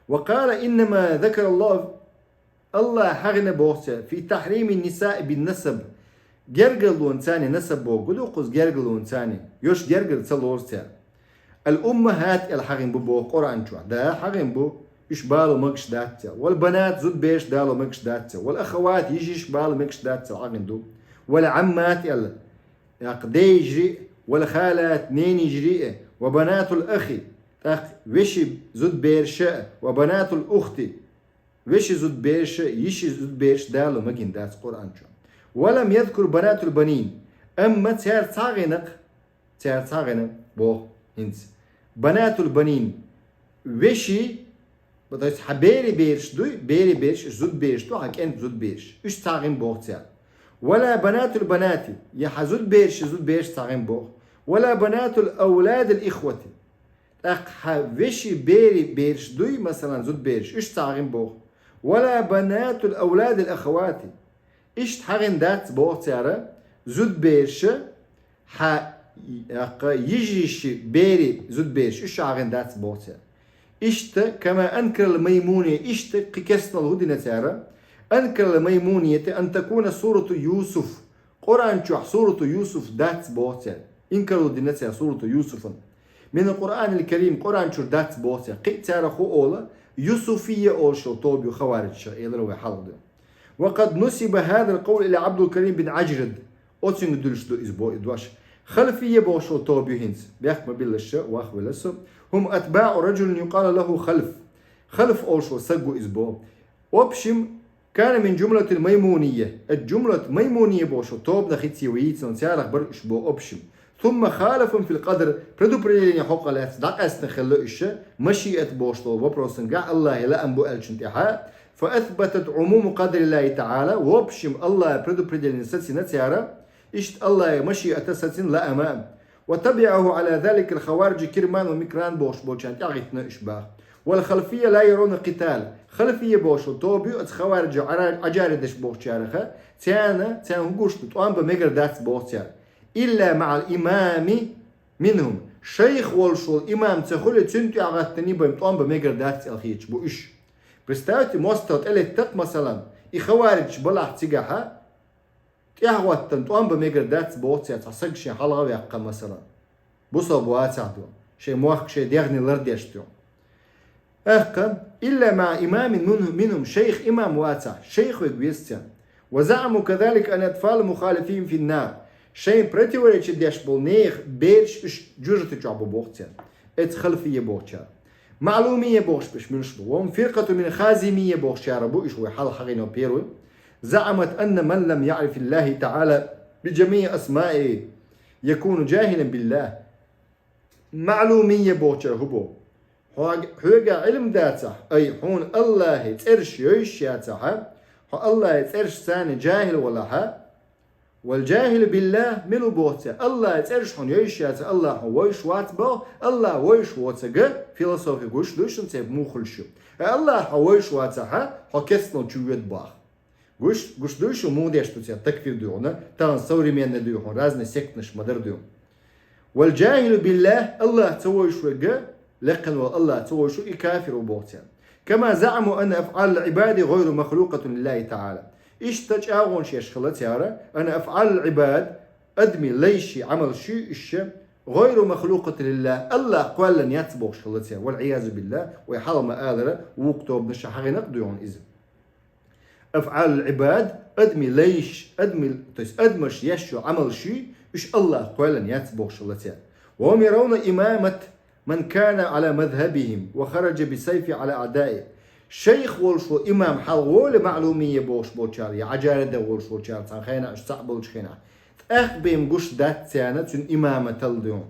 وقال إنما ذكر الله, АллахӀа хьахийна боху цара, في تحريم النساء بالنسب, гергарлонца насаб боху ду кхуза, гергарлонца, йош гергара ца лору цара. الأمهات аьлла хьахийна бу боху Къуръан чохь. Да, хьахийна бу, уьш бало мегаш дац аьлла. والبنات, зудабераш дало мегаш дац аьлла. والأخوات, йижарш бало мегаш дац аьлла хьахийна ду. والعمات аьлла, тӀаккха ден йижарий, والخالات, ненан йижарий, وبنات الأخ, тӀаккха вешин зудабераш, وبنات الأخت, вешин зудабераш, йишин зудабераш дало ма гина дац Къуръан чохь. ولم يذكر بنات البنين, амма цаьрца цхьа а гина, цаьрца цхьа а гина боху хӀинца. بنات البنين, вешин, то есть хьан берийн бераш дуй, берийн бераш, уьш зудабераш ду, хьан кӀентан зудабераш. Уьш цхьа а гина боху цара. ولا بنات البنات, я хьан зудаберийн зудабераш цхьа а гина боху. ولا بنات الأولاد الإخوة, тӀаккха хьан вешин берийн бераш дуй, масалан, зудабераш, уьш цхьа а гина боху. ولا بنات الأولاد الأخوات. Иштта хьахийна дац боху цара, зудабераш, хьан, тӀаккха, йижарийн берийн зудабераш, уьш хьахийна дац боху цара. Иштта, كما أنكر الميمونية, иштта кхин керстанал хӀун дина цара, أنكر الميمونية أن تكون سورة يوسف, Къуръан чохь сурату Юсуф дац боху цара. Инкар дина цара сурату Юсуфан. من القرآن الكريم, Къуръан чуьра дац боху цара. Кхин а цара хӀун олу, Юсуфия олуш йолу тоба ю хавариджашах, элира вай хьалха ду. وقد نسب هذا القول إلى عبد الكريم بن عجرد. Оцуьнга дуьллуш ду иза бо-, и дош. Халфия бохуш йолу тоба ю хӀинца. Бехк ма биллалаш, вахвелла со. هم أتباع رجل يقال له خلف. Халф олуш волу саг ву иза бо. В общем, كان من جملة الميمونية. Эт жумлат Маймуния бохуш йолу тобанах хӀинца вай йийцина, царах бара уьш бо, в общем. ثم خالفهم في القدر, предопределение хьокъа лаьцна дӀакъаьстина хилла уьш, машиат бохуш долу вопросангахь, Аллахьан лаам бу аьллачун тӀаьхьа. فأثبتت عموم قدر الله تعالى, в общем, Аллахьан предопределение сацийна цара, иштта Аллахьан машиата сацийна, лаама. وتبعه على ذلك الخوارج كرمان ومكران бохуш болчарна тӀаьхьахӀиттина уьш баха. والخلفية لا يرون القتال. Халфия бохуш йолу тоба ю оцу хавариджийн Ӏара-, Ӏажари деш бохучараха, царна, царна хӀун гуш ду, тӀом бан мегар дац боху цара. إلا مع الإمام منهم. Шайх волуш волу имам ца хуьлий, цуьнан тӀаьхьахӀиттина бен тӀом бан мегар дац аьлла хеташ бу уьш. Представьте, мостагӀа тӀелеттакх, масалан, и хавариджаш балахь цигахьа, тӀаьхьахӀиттина тӀом бан мегар дац боху цара, цхьа саг шен хьалха а ваьккхина, масалан. Бусалба вацахь ду, шайн мохк, шайн дегӀне лардеш ду. ТӀаккха, إلا مع إمام منه-, منهم, шайх имам вацахь, шайх верг веза царна. وزعموا كذلك أن أطفال مخالفيهم في النار. Шайн противоречи деш болу нехан бераш уьш жожагӀате чохь бу боху цара. Эца халфия бохучара. Маълумия бохуш берш муьлш бу. وهم فرقة من الخازمية бохучара бу, уьш вай хьалха хьахийна первый. زعمت أن من لم يعرف الله تعالى بجميع أسمائه يكون جاهلا بالله. МаӀлумия бохучар хӀу бу? Хьога, хьоьга Ӏилма дацахь, ай, хьуна Аллахьи цӀераш йойш яцахьа, хьо Аллахьи цӀераш царна жахӀил валахьа, вал жахӀилу биллахь, мила боху цара, Аллахьи цӀераш хьуна йойш яца, Аллахь хьуна войш вац боху, Аллахь войш воцага, философи гуш дуй шуна церан мухалш ю. Э, Аллахь хьо войш вацахьа, хьо керстанал чу воьду боху. Гуш, гуш дуй шу муха деш ду цара, такфир дуй хьуна, тахана современный дуй хьуна, разные сектнаш ма-дарра дуй. Вал жахӀилу биллахь, Аллахь ца войш верг, лекхина волу Аллахь ца войш верг, и кафир ву боху цара. Кама заӀаму анна афӀалал Ӏибади гӀайру махлукъатун лиллахьи таӀала. Иштта чӀагӀонаш еш хилла цара, анна афӀалал Ӏибад, адамийн лайши, Ӏамалши, иштта, гӀайру махлукъатун лиллахь, Аллахь кхоьллина яц бохуш хилла цара. Вал Ӏиязу биллахь, вай хьалха ма-аллара, вукху тобанаша хьахийна-кх дуй хьуна иза. АфӀалул Ӏибад, адамийн лайш, адамийн, то есть адамаш еш йолу Ӏамалш, уьш Аллахь кхоьллина яц бохуш хилла цара. Ва хӀум яравна имамат ман кана Ӏала мазхабихим ва хараджа бис-сайфи Ӏала аӀдаихи. Шайх волуш волу имам хьалха волу маӀлумия бохуш болчара, я Ӏажарида волуш волчара, цхьана хенахь уьш цхьаъ болчу хенахь. ТӀаккха бен гуш дац царна цуьнан имаматал дуй хьуна.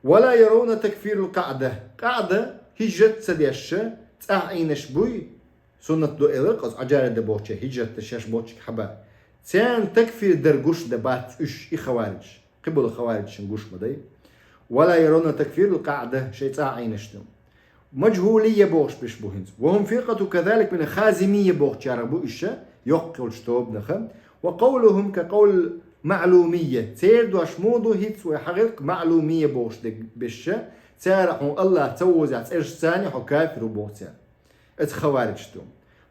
Ва ла яравна такфирал къаӀда. КъаӀда хӀижрат ца деш, цӀахь Ӏийнарш буй, суннат ду элира-кх оцу Ӏажарида бохучеран, хӀижрат деш шаьш боцчуьнга хьаба. Царна такфир дар гуш дан бац уьш, и хавариджаш. Кхин болу хавариджашна гуш ма дай. Ва ла яравна такфирал къаӀда, шайн цӀахь Ӏийнарш ду. МажхӀулия бохуш берш бу хӀинца. Ва хӀум фиркъату казалик мин хазимия бохучарах бу уьш, йоккха йолчу тобанах. Ва къавлухӀум ка къавлил маӀлумия. Церан дош муха ду хӀинца вай хьахийра-кх маӀлумия бохуш дерг берш, цара хьуна Аллахь ца вовзахь цӀераш царна, хьо кафир ву боху цара. Оцу хавариджашна ду.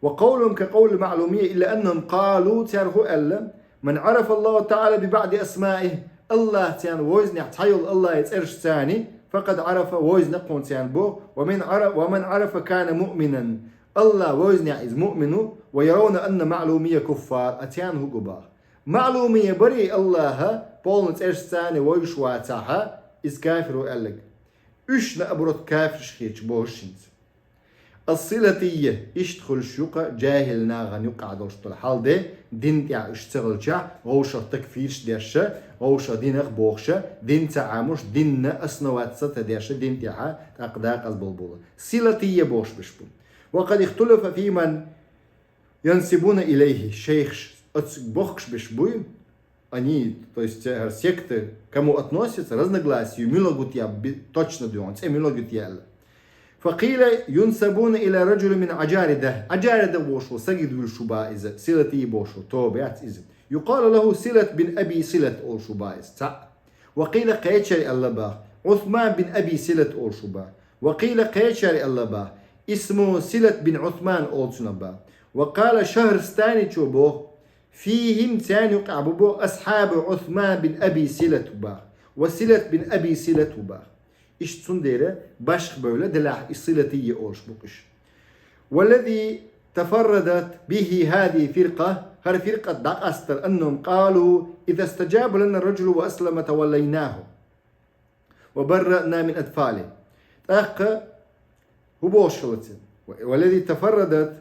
Ва къавлухӀум ка къавлил маӀлумия илла аннахӀум къалу, цара хӀу аьлла, ман Ӏарафа Аллахьа таӀала би баӀди асмаихи, Аллахь царна вовзинехь цхьа йолу Аллахьан цӀераш царна, факъад Ӏарафа, вовзина-кх хьуна царна боху, ва ман Ӏара-, ва ман Ӏарафа кана муъминан, Аллахь вовзинехь иза муъмин ву, ва яравна анна маӀлумия куффар, а царна хӀу го боху. МаӀлумия барий Аллахьа, полный цӀераш царна вовзаш вацахьа, иза кафир ву аьлларг. Уьш наоборот кафирш хеташ бохуш хӀинца. Ас-силатия, иштта хуьлуш ю-кха жахӀил нахана юккъехь долуш долу хьал де, дин тӀехь уьш ца хилчахь, вовшах такфирш деш, вовшах динах бохуш, дин ца Ӏамош, динна основаться ца деш дин тӀехь, тӀаккха дакъаза болу болу. Силатия бохуш берш бу. Ва къад ихтулифа фи ман янсибуна илайхи шайхаш, оцу бохкуш берш буй, они, то есть, э, секты, кому относятся, разногласия, муьлха гуттар я, би-, точно дуй хьуна, цӀе муьлха гуттар я аьлла. Факъила юнсабуна иля раджулин мин Ӏажарида. Ӏажарида бохуш волу сагид вуьлуш ву боху иза, Силатий бохуш волу тоба яц иза. Юкъалу лаху Силат бин Аби Силат олуш ву боху иза. Цхьаъ. Ва къила кхечаьрга аьлла боху. Ӏусман бин Аби Силат олуш ву боху. Ва къила кхечаьрга аьлла боху. Исму Силат бин Ӏусман олу цунах боху. Ва къала Шахрстаничо боху. Фихим царна юкъахь бу боху асхьабу Ӏусман бин Аби Силат ву боху. Ва Силат бин Аби Силат ву боху. Иштта цундела башха бевлла делахь и Силатий олуш бу-кх уьш. Валлази тафаррадат бихи хазихил фиркъа, хӀара фиркъат дӀакъастар, аннахум къалу, иза стаджаба лана раджулу ва аслама таваллайнаху, ва барраъна мин атфали. ТӀаккха хӀу бохуш хилла церан? Валлази тафаррадат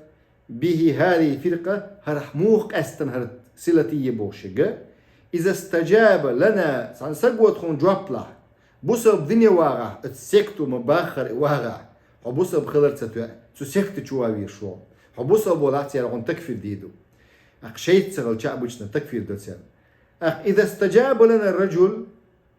бихи хазихил фиркъа, хӀара муха къаьстина хӀара Силатий бохуш ерг, иза стаджаба лана, цхьана саго тхуна жоп лахь, бусалба дине вагӀахь, оцу секто ма-баххара и вагӀахь, хьо бусалба хилар ца тоьа, цу секта чу ван везаш ву хьо. Хьо бусалба валахь, цара хьуна такфир дийр ду. ТӀаккха шайца ца хилча а обычно такфир до цара. ТӀаккха иза стаджаба лана раджул,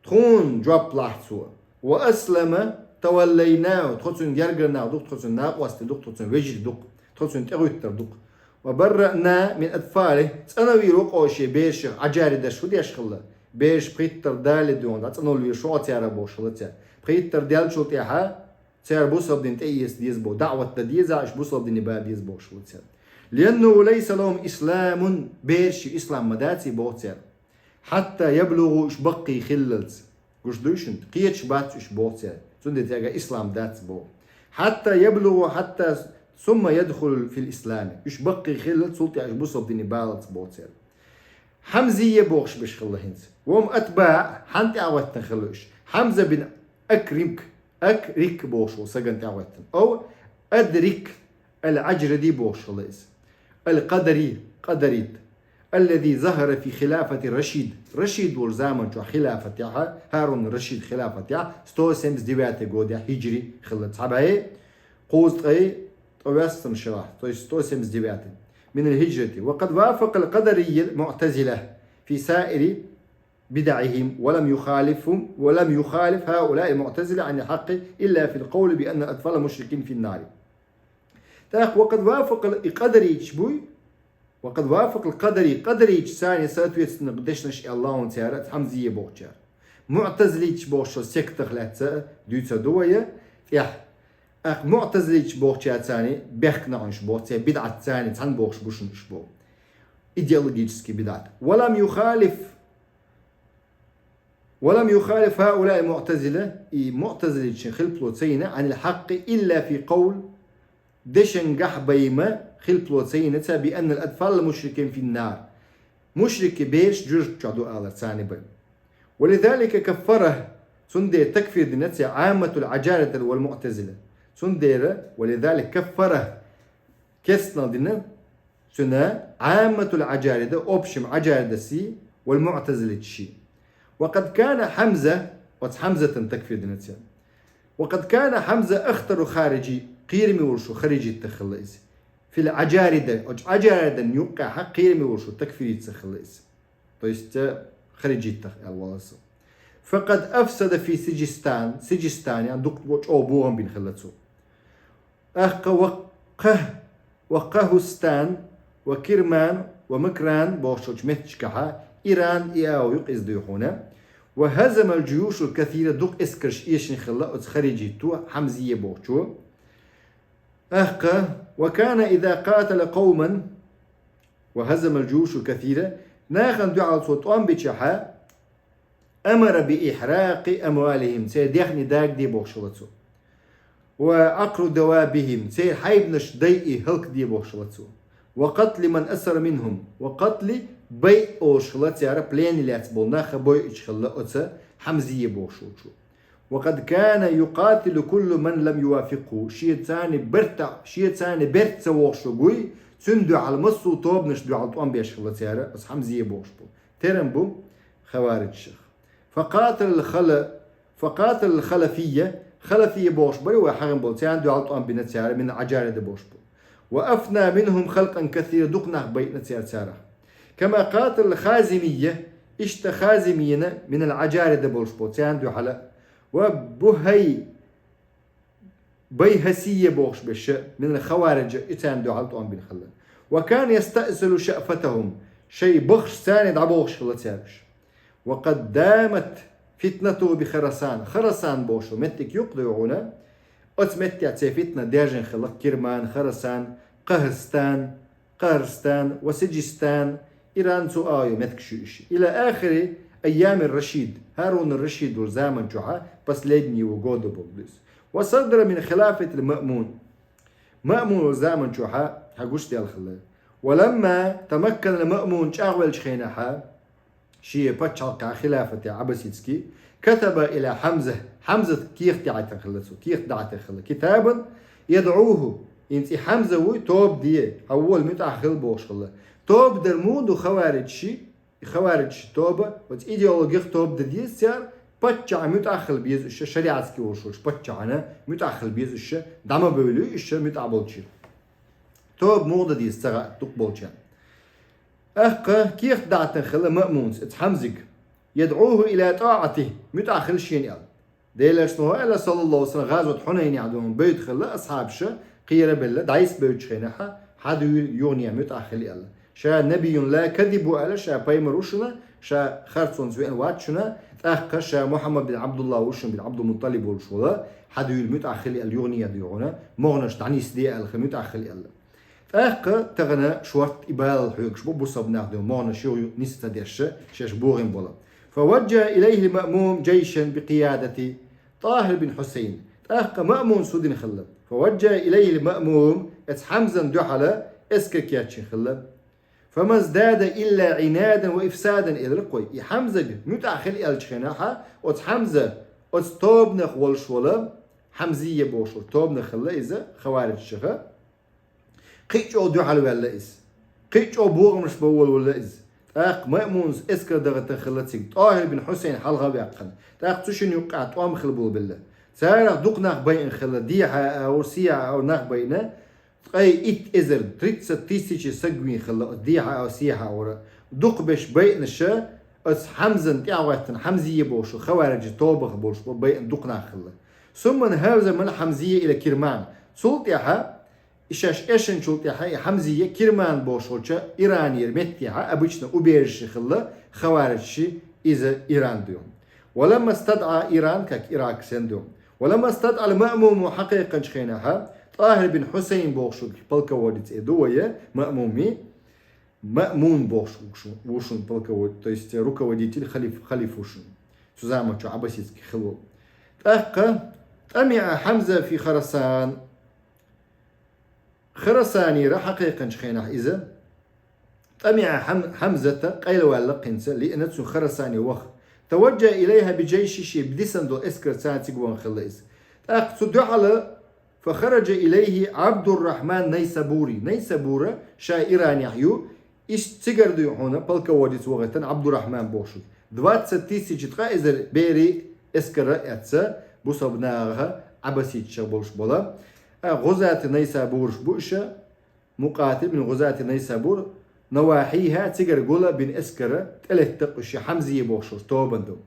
тхуна жоп лахь цо. Ва аслама таваллайнаху, тхо цуьнан гергара нах ду-кх, тхо цуьнан накъостий ду-кх, тхо цуьнан вежарий ду-кх, тхо цуьнан тӀегӀуьттур ду-кх. Ва барраъна мин атфали, цӀанвийр ву-кх шен берашех, Ӏажаридаша хӀу деш хилла? Бераш пхийттара далале дуьйна, дӀа цӀанволла вийр шуьга цара бохуш хилла цара. Пхийттара даьллачул тӀаьхьа цара бусалба дин тӀеэца деза боху, даӀват дан деза, уьш бусалба дине бан беза бохуш хилла цара. Лианнаху лайса лахум исламун, бераш ислам ма даций боху цара. Хьатта яблугӀу, уьш баккхий хиллалц. Гуш дуй шуна, кхеташ бац уьш боху цара. Цундела цаьрга ислам дац боху. Хьатта яблугӀу, хьатта сумма ядхулу фил ислами. Уьш баккхий хиллалц, цул тӀаьхьа уьш бусалба дине балалц боху цара. Хьамзийя бохуш берш хилла хӀинца. Ва хум атбаӀ, хьан тӀаьхьахӀоьттина хилла уьш? Хьамза бин Акрик, Акрик бохуш волу сагана тӀаьхьахӀоьттина. Ав Адрик ал-Аджради бохуш хилла иза. Ал-Къадари, Къадарит. الذي ظهر في خلافة رشيد. Рашид волча заман чу хилафатехь, Харун Рашид хилафатехь, сто семьдесят девятый годехь хиджри хилла цхьа бӀе, кхузткъе ткъаь ваьссанна шарахь, то есть сто семьдесят девятый, من الهجرة. وقد وافق القدرية المعتزلة في سائر بدعهم ولم يخالفهم، ولم يخالف هؤلاء المعتزلة عن الحق إلا في القول بأن الأطفال مشركين في النار. ТӀаккха وقد وافق, и къадарийча буй, وقد وافق القدري, къадарийча царна соответственно дешнаш аьлла хьона цара, Хьамзийя бохучара. МуӀтазилийча бохуча сектах лаьцна дуьйцур ду вай тӀехь. ТӀаккха муӀтазилийча бохуча царна бехк нахьуш боху, церан бидӀат царна цхьаьна бохуш бу шуна уьш боху. Идеологический бидӀат. ولم يخالف ولم يخالف هؤلاء المعتزلة, и муӀтазилийчун хилаф ца йина, عن الحق إلا في قول, дешангахь байма хилаф ца йина цара, بأن الأطفال المشركين في النار. Мушрик бераш жоьжахати чохь ду алар царна бай. ولذلك كفره, цундела такфир дина цара, عامة العجارضة والمعتزلة. Цундела, ولذلك كفره, керстанал дина цунна, عامة العجارضة, общем Ӏаджаридасий, والمعتزلة ший. وقد كان حمزة, оцу Хьамзатан такфир дина цара. وقد كان حمزة أخطر خارجي, кхераме волуш хариджитах хилла иза. في العجارضة, оцу Ӏаджаридана юккъехь кхераме волуш такфирийцах хилла иза. То есть, э, хариджитах аьлла вала со. فقد أفسد في سجستان, Сиджистане дукха чӀогӀа бохам бина хилла цо. ТӀаккха ва Къа-, ва Къахустан, ва Кирман, ва Макран бохучу меттигашкахь, Иран, и агӀо ю-кх иза дуй хьуна. وهزم الجيوش الكثيرة, дукха эскарш эшина хилла оцу хариджито, Хьамзийя бохучо. ТӀаккха, وكان إذا قاتل قوما وهزم الجيوش الكثيرة, нахана дуьхьал цо тӀом бичахь, أمر بإحراق أموالهم, церан даьхни дагаде бохуш хилла цо. وعقر دوابهم, церан хьайбанаш дайъе хӀаллакде бохуш хилла цо. وقتل من أسر منهم, وقتل, байъа олуш хилла цара, плене лаьцна болу нах а бойъуш хилла оцу Хьамзийя бохуш волчо. وقد كان يقاتل كل من لم يوافقه, шен царна берта-, шен царна берта ца вогӀуш верг вуй, цунна дуьхьал массо а тобанашна дуьхьал тӀом беш хилла цара, оцу Хьамзийя бохуш болу. Терам бу хавариджашах. فقاتل الخل-, فقاتل الخلفية, халафийя бохуш бара вай хьахам болу, царна дуьхьал тӀом бина цара, من العجارضة бохуш болу. وأفنى منهم خلقا كثيرا, дукха нах байъина цара царах. كما قاتل الخازمية, иштта хазимийна, من العجارضة болуш болу, царна дуьхьал а. وبهي-, بيهسية бохуш берш, من الخوارج, и царна дуьхьал тӀом бина хилла. وكان يستأصل شأفتهم, шайн бахаш царна дӀабохуш хилла цара уьш. وقد دامت فتنته بخراسان. Харасан бохуш меттиг ю-кх дуй хьуна. Оцу меттехь церан фитна даьржина хилла, Кирман, Харасан, Къахстан, Къахстан ва Сиджистан, Иран, цу агӀо ю меттигаш ю уьш. إلى آخر أيام الرشيد, ХӀарун ар-Рашид волчу заман чохь, последние его годы болу иза. وصدر من خلافة المأمون. Маъмун волчу заман чохь хьагуш даьлла хилла. ولما تمكن المأمون, чӀагӀвеллачу хенахь, шен пачхьалкхехь, хилафате, Ӏаббасидский, كتب إلى حمزة, Хьамзат кехат даийтина хилла цо, кехат даийтина хилла, كتابا يدعوه, хӀинца и Хьамза вуй, тоба де, хьан вола муьтӀахь хила бохуш хилла. Тоба дар муха ду хавариджаший, и хавариджашийн тоба, оцу идеологех тоба дан деза цара, паччахьна муьтӀахь хила беза уьш, шариатский волуш волчу паччахьна муьтӀахь хила беза уьш, дӀа ма бевлла уьш муьтӀахь болчийн. Тоба муха дан деза ца хаьа дукха болчарна. ТӀаккха кехат даийтина хилла Маъмуна оцу Хьамзига, يدعوه إلى طاعته, муьтӀахь хила шена аьлла. Делан Элчано аьлла, саллаллаху алейхи ва саллям, гӀазват Хьунайне дуьйна байт хилла асхьабаша, кхерабелла, дӀасабевллачу хенахь, хьадуьйла юхане муьтӀахь хила аьлла. Ша نبي لا كذب ву аьлла, ша пайхамар ву шуна, ша харцонца веана вац шуна, тӀаккха ша Мухьаммад бин Ӏабдуллах ву шуна, бин Ӏабдулмутталиб волуш волу, хьадуьйла муьтӀахь хила аьлла юхане дуьйна, могӀанаш дӀанисде аьлла муьтӀахь хила аьлла. ТӀаккха тахана шорта и балал хьоьгуш бу бусалба нах дуьйна, могӀанаш юха нис ца деш, шаьш бохийна болу. فوجه إليه المأمون جيشا بقيادة طاهر بن حسين. ТӀаккха Маъмуна хӀун дина хилла? فوجه إليه المأمون, оцу Хьамзана дуьхьал эскар кечйина хилла. فما ازداد إلا عنادا وإفسادا, элира-кх вай. И Хьамзага муьтӀахь хила аьллачу хенахь, оцу Хьамза, оцу тобанах волуш волу, Хьамзийя бохуш волу тобанах хилла иза, хавариджашах. Кхин а чӀогӀа дуьхьал ваьлла иза. Кхин а чӀогӀа бохамаш бан волавелла иза. ТӀаккха Маъмуна эскар дагӀийтина хилла цига, ТӀахӀир бин Хьусайн хьалха а ваьккхина. ТӀаккха цу шинна юкъа тӀом хила болабелла. Царех дукха нах байъина хилла, дехьа а, сиха а нах байъина. Ткъе итт эзар, тридцать тысяч саг вийна хилла, дехьа а, сиха а. Дукха беш байъинараш, оцу Хьамзана тӀаьхьа гӀоьттина, Хьамзийя бохуш, хавариджийн тобанах болуш бу, байъина дукха нах хилла. ثم انهزم الحمزية إلى كرمان. Цул тӀаьхьа, и шаьш эшначул тӀаьхьа, и Хьамзийя Кирман бохуш йолчу Иранера меттехьа, обычно убежище хилла хавариджийн, иза Иран ду. ولما استدعى إيران, как Ирак санна ду. ولما استدعى المأمون, хьакхайкхинчу хенахьа, ТӀахӀир бин Хьусайн бохуш полководец и ду вай, Маъмуми, Маъмун бохуш ву шун полководец, то есть руководитель, халиф, халиф ву шун. Цу заманчохь Аббасидский хилла. ТӀаккха, طمع حمزة في خراسان. Харасанера хьакхайкхинчу хенахь иза, طمع حم-، حمزة къайлаваьлла кхинца, لأن цу Харасане ваха. توجه إليها بجيشه, шен дисина долу эскарца цига ваха хилла иза. ТӀаккха цу дуьхьала, فخرج إليه عبد الرحمن النيسابوري. Найсабура ша Иранехь ю, иштта цигара дуй хьуна полководец вахийтина Абдурахман бохуш. Двадцать тысяч, ткъа эзар берийн эскар а эцна, бусалба наха, Аббасидчех болуш бола. А, гӀузати Найсабураш бу иша, مقاتل من غزاة نيسابور نواحيها, цигара гула бин эскар тӀелетта кхуьш Хьамзийя бохуш тобан ду.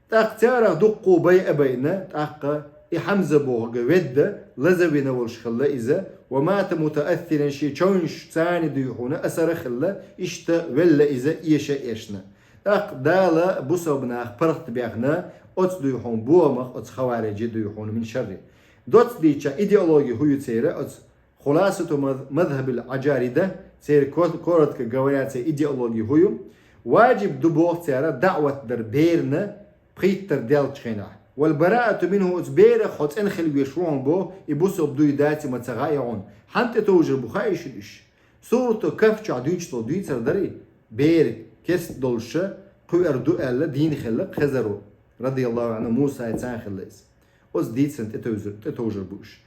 ТӀаккха царах дуккха байъа а байъина, тӀаккха и Хьамза бохург ведда, лазавина волуш хилла иза, ومات متأثرا, шен чевнаш царна дуй хьуна асар а хилла, иштта велла иза эша а эшна. ТӀаккха Дала бусалба нах паргӀатбаьхна, оцу дуй хьуна бохамах, оцу хавариджийн дуй хьуна мин шарри. Доцца дийцча идеологи хӀу ю церан, оцу خلاصة مذ-، مذهب العجاردة, церан ко-, коротко говоря, церан идеологи хӀу ю. Важиб ду боху цара даӀват дар берна пхийттар деллачу хенахь. والبراءة منه, оцу берах хьо цӀена хила веш ву хьуна боху, и бусалба дуй дац и ма ца хаьа хьуна. Хьанна тӀетовжар бу хаьий шуна уьш? Сурату Кахф чохь дуьйцуш долу дуьйцар дарий? Бер керст долуша кхуьур ду аьлла дийна хилла Хезаро, радияллаху анхӀу, Мусайца хилла иза. Оцу дийцарна тӀетовжар, тӀетовжар бу уьш.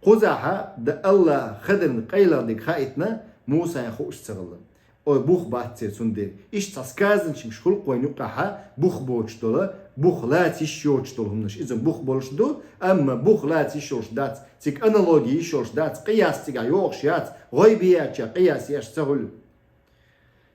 Кхузахьа дан Аллах Хезарна къайлагӀ дерг хаийтина, Мусайна хууш ца хилла. Ой, бух бац церан цундела. Иштта цхьа сказанчаш хуьлу-кх вайна юккъехьа, бух боцуш долу, бух лаца йиш йоцуш долу хӀуманаш. Иза бух болуш ду, амма бух лаца йиш йолуш дац, цига аналоги йиш йолуш дац, къияс цигахь йогӀуш яц, гӀайбиятча къияс еш ца хуьлу.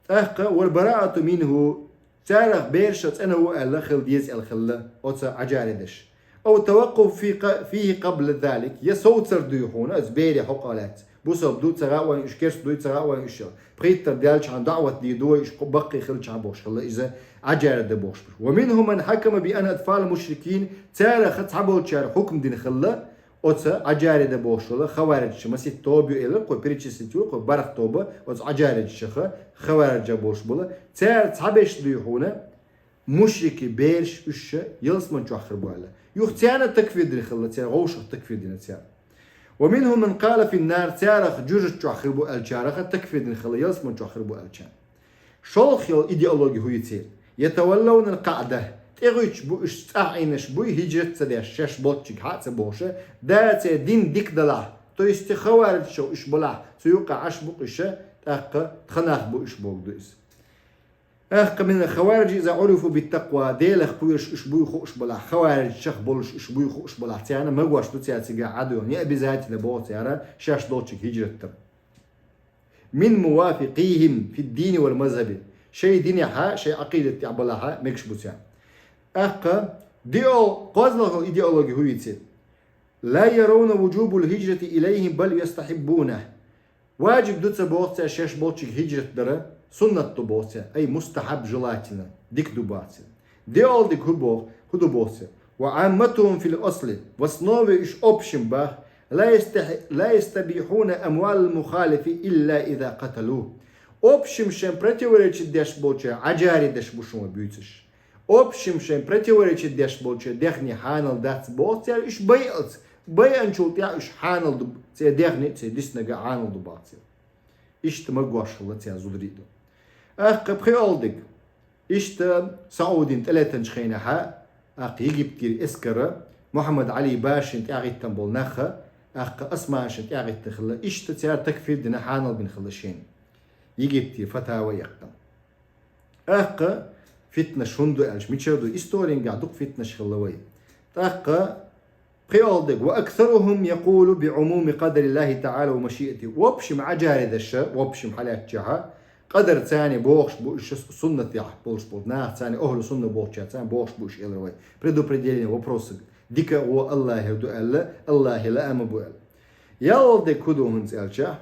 ТӀаккха, والبراءة منه, царах бераша цӀена ву аьлла хила деза аьлла хилла оцу Ӏажаридаша. أو التوقف في ق-، فيه قبل ذلك, я совцар дуй хьуна оцу берийн хьокъехь лаьцна. Бусалба ду ца хаьа вайна уьш, керста дуй ца хаьа вайна уьш. Пхийттар даьллачхьана даӀват дийр ду вай уьш, баккхий хилчхьана бохуш хилла иза Ӏажарида бохуш. ومنهم من حكم بأن أطفال المشركين, царах цхьаболчара хьукам дина хилла, оцу Ӏажарида бохуш хилла, хавариджаш масийтта тоба ю элира, кхо перечислить ву, кхо бархӀ тоба, оцу Ӏажариджашах, хавариджаш бохуш бола, цара цхьаберш дуй хьуна, мушрикийн бераш уьш ялсаман чохь хир бу аьлла. Юха царна такфир дина хилла, церан вовшах такфир дина церан. ومنهم من قال في النار, царах жужа чохь хир бу аьллачарах такфир дина хилла, ялсаман чохь хир бу аьллачарна. ШолгӀа йолу идеологи хӀу ю церан? يتولون القعدة, тӀегӀуьттуш бу уьш, цӀахь Ӏийнарш буй, хӀижрат ца деш, шаьш болччига хьа а ца бохуш, да церан дин дика далахь, то есть хавариджашах уьш балахь, цу юккъехь Ӏаш бу-кх уьш, тӀаккха тхан нах бу уьш бохург ду иза. ТӀаккха من الخوارج إذا عرفوا بالتقوى, Делах кхоьруш уьш буй хууш балахь, хавариджашах болуш уьш буй хууш балахь, царна магош ду цара цигахь Ӏа дуй, не обязательно боху цара шаьш долччига хӀижрат дар. من موافقيهم في الدين والمذهب, шайн динехьа, шайн Ӏакъидат тӀехь балахьа мегаш бу цара. ТӀаккха дио-, кхозлагӀа идеологи хӀу ю церан? لا يرون وجوب الهجرة إليهم بل يستحبونه. Важиб ду ца боху цара шаьш болччига хӀижрат дара, суннат ду боху цара, ай мустахьаб, желательно, дика ду боху цара. Диоладиг хӀу боху, хӀу ду боху цара? وعامتهم في الأصل, в основе уьш общем боху, لا يستح-، لا يستبيحون أموال المخالف إلا إذا قتلوه. Общем шайн противоречить деш болчара Ӏажаридаш бу шуна буьйцуш. Общем шайн противоречить деш болчара дехне хьанал дац боху цара уьш байъалц, байъанчул тӀехь уьш хьанал ду, церан дехне, церан диснага хьанал ду боху цара. Иштта магош хилла цара зударий ду. ТӀаккха пхоьалгӀа дерг. Иштта Саудин тӀелетанчу хенахьа, тӀаккха Египтера эскара, Мухьаммад Ӏали Башин тӀаьхьагӀиттина болу наха, тӀаккха Османшин тӀаьхьагӀиттина хилла, иштта цара такфир дина хьанал бина хилла шена. Египтера фатава яьккхина. ТӀаккха фитнаш хӀунда ду аьлча, мичара ду? Историянгахь дукха фитнаш хилла вай. ТӀаккха пхиъалдег: «وأكثرهم يقول بعموم قدر الله تعالى ومشيئته». В общем, Ӏаджаридаша, в общем, хьалаьттача, къадар царна бохуш бу уьш, суннатехь болуш болу нах царна, ахӀлу сунна бохуча царна бохуш бу уьш, элира вай. Предопределение вопросаг. Дика а, вон а Аллахьера ду аьлла, Аллахье лаа ма бу аьлла. ЯлхолгӀа дерг хӀун ду хӀинца аьлча?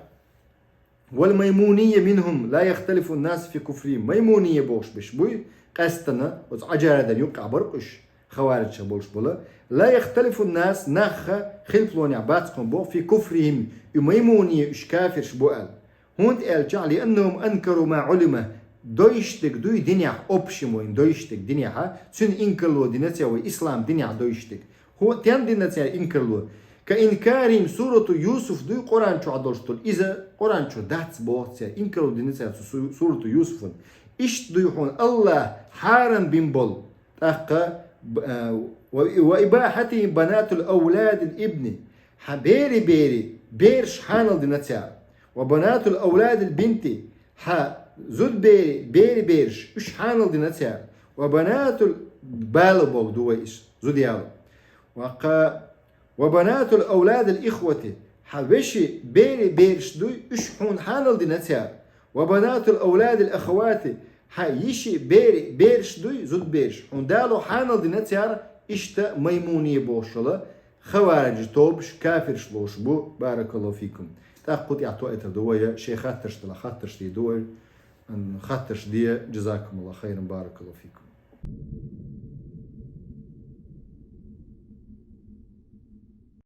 «والميمونية منهم لا يختلف الناس في كفرهم». Маймунийя бохуш берш буй, къаьстина оцу Ӏаджаридан юккъехь бара уьш, хавариджаш болуш болу. «لا يختلف الناس», нах хилпалонехь бац кхуьнан боху, «في كفرهم», и Маймунийя уьш кафирш бу аьлла. ХӀунда аьлча, «لأنهم أنكروا ما علم», дойш дерг дуй динехь, общем вайн дойш дерг динехь, цуьнан инкарло дина цара вай ислам динехь дойш дерг. ХӀун, тен дина цара инкарло? «كإنكارهم سورة يوسف» дуй Къуръан чохь долуш долу. Иза Къуръан чохь дац боху цара, инкарло дина цара цу су-, сурату Юсуфан. Иштта дуй хьуна Аллахь хьарам бина болу. ТӀаккха б-, а, «و، وإباحتهم بنات الأولاد الابن». Хьан бери-бери бераш хьанал дина цара. «وبنات الأولاد البنت». Хьан зудбери, бери бераш, уьш хьанал дина цара. «وبنات ال-», бала боху ду вай иша, зуда яло. Ва кха: «وبنات الأولاد الإخوة». Хьан вешин бери бераш дуй, уьш хьуна хьанал дина цара. «وبنات الأولاد الأخوات». Хьан йишин бери бераш дуй, зудбераш, хьуна дало хьанал дина цара. Иштта Маймунийя бохуш йолу хавариджаш тобаш, кафирш лош бу, баракаллаху фикум. ТӀаккха кху тӀехь тоуьйтур ду вай, шайн хаттарш делахь, хаттарш де ду вай, м, хаттарш де, джазакумуллаху хайран, баракаллаху фикум.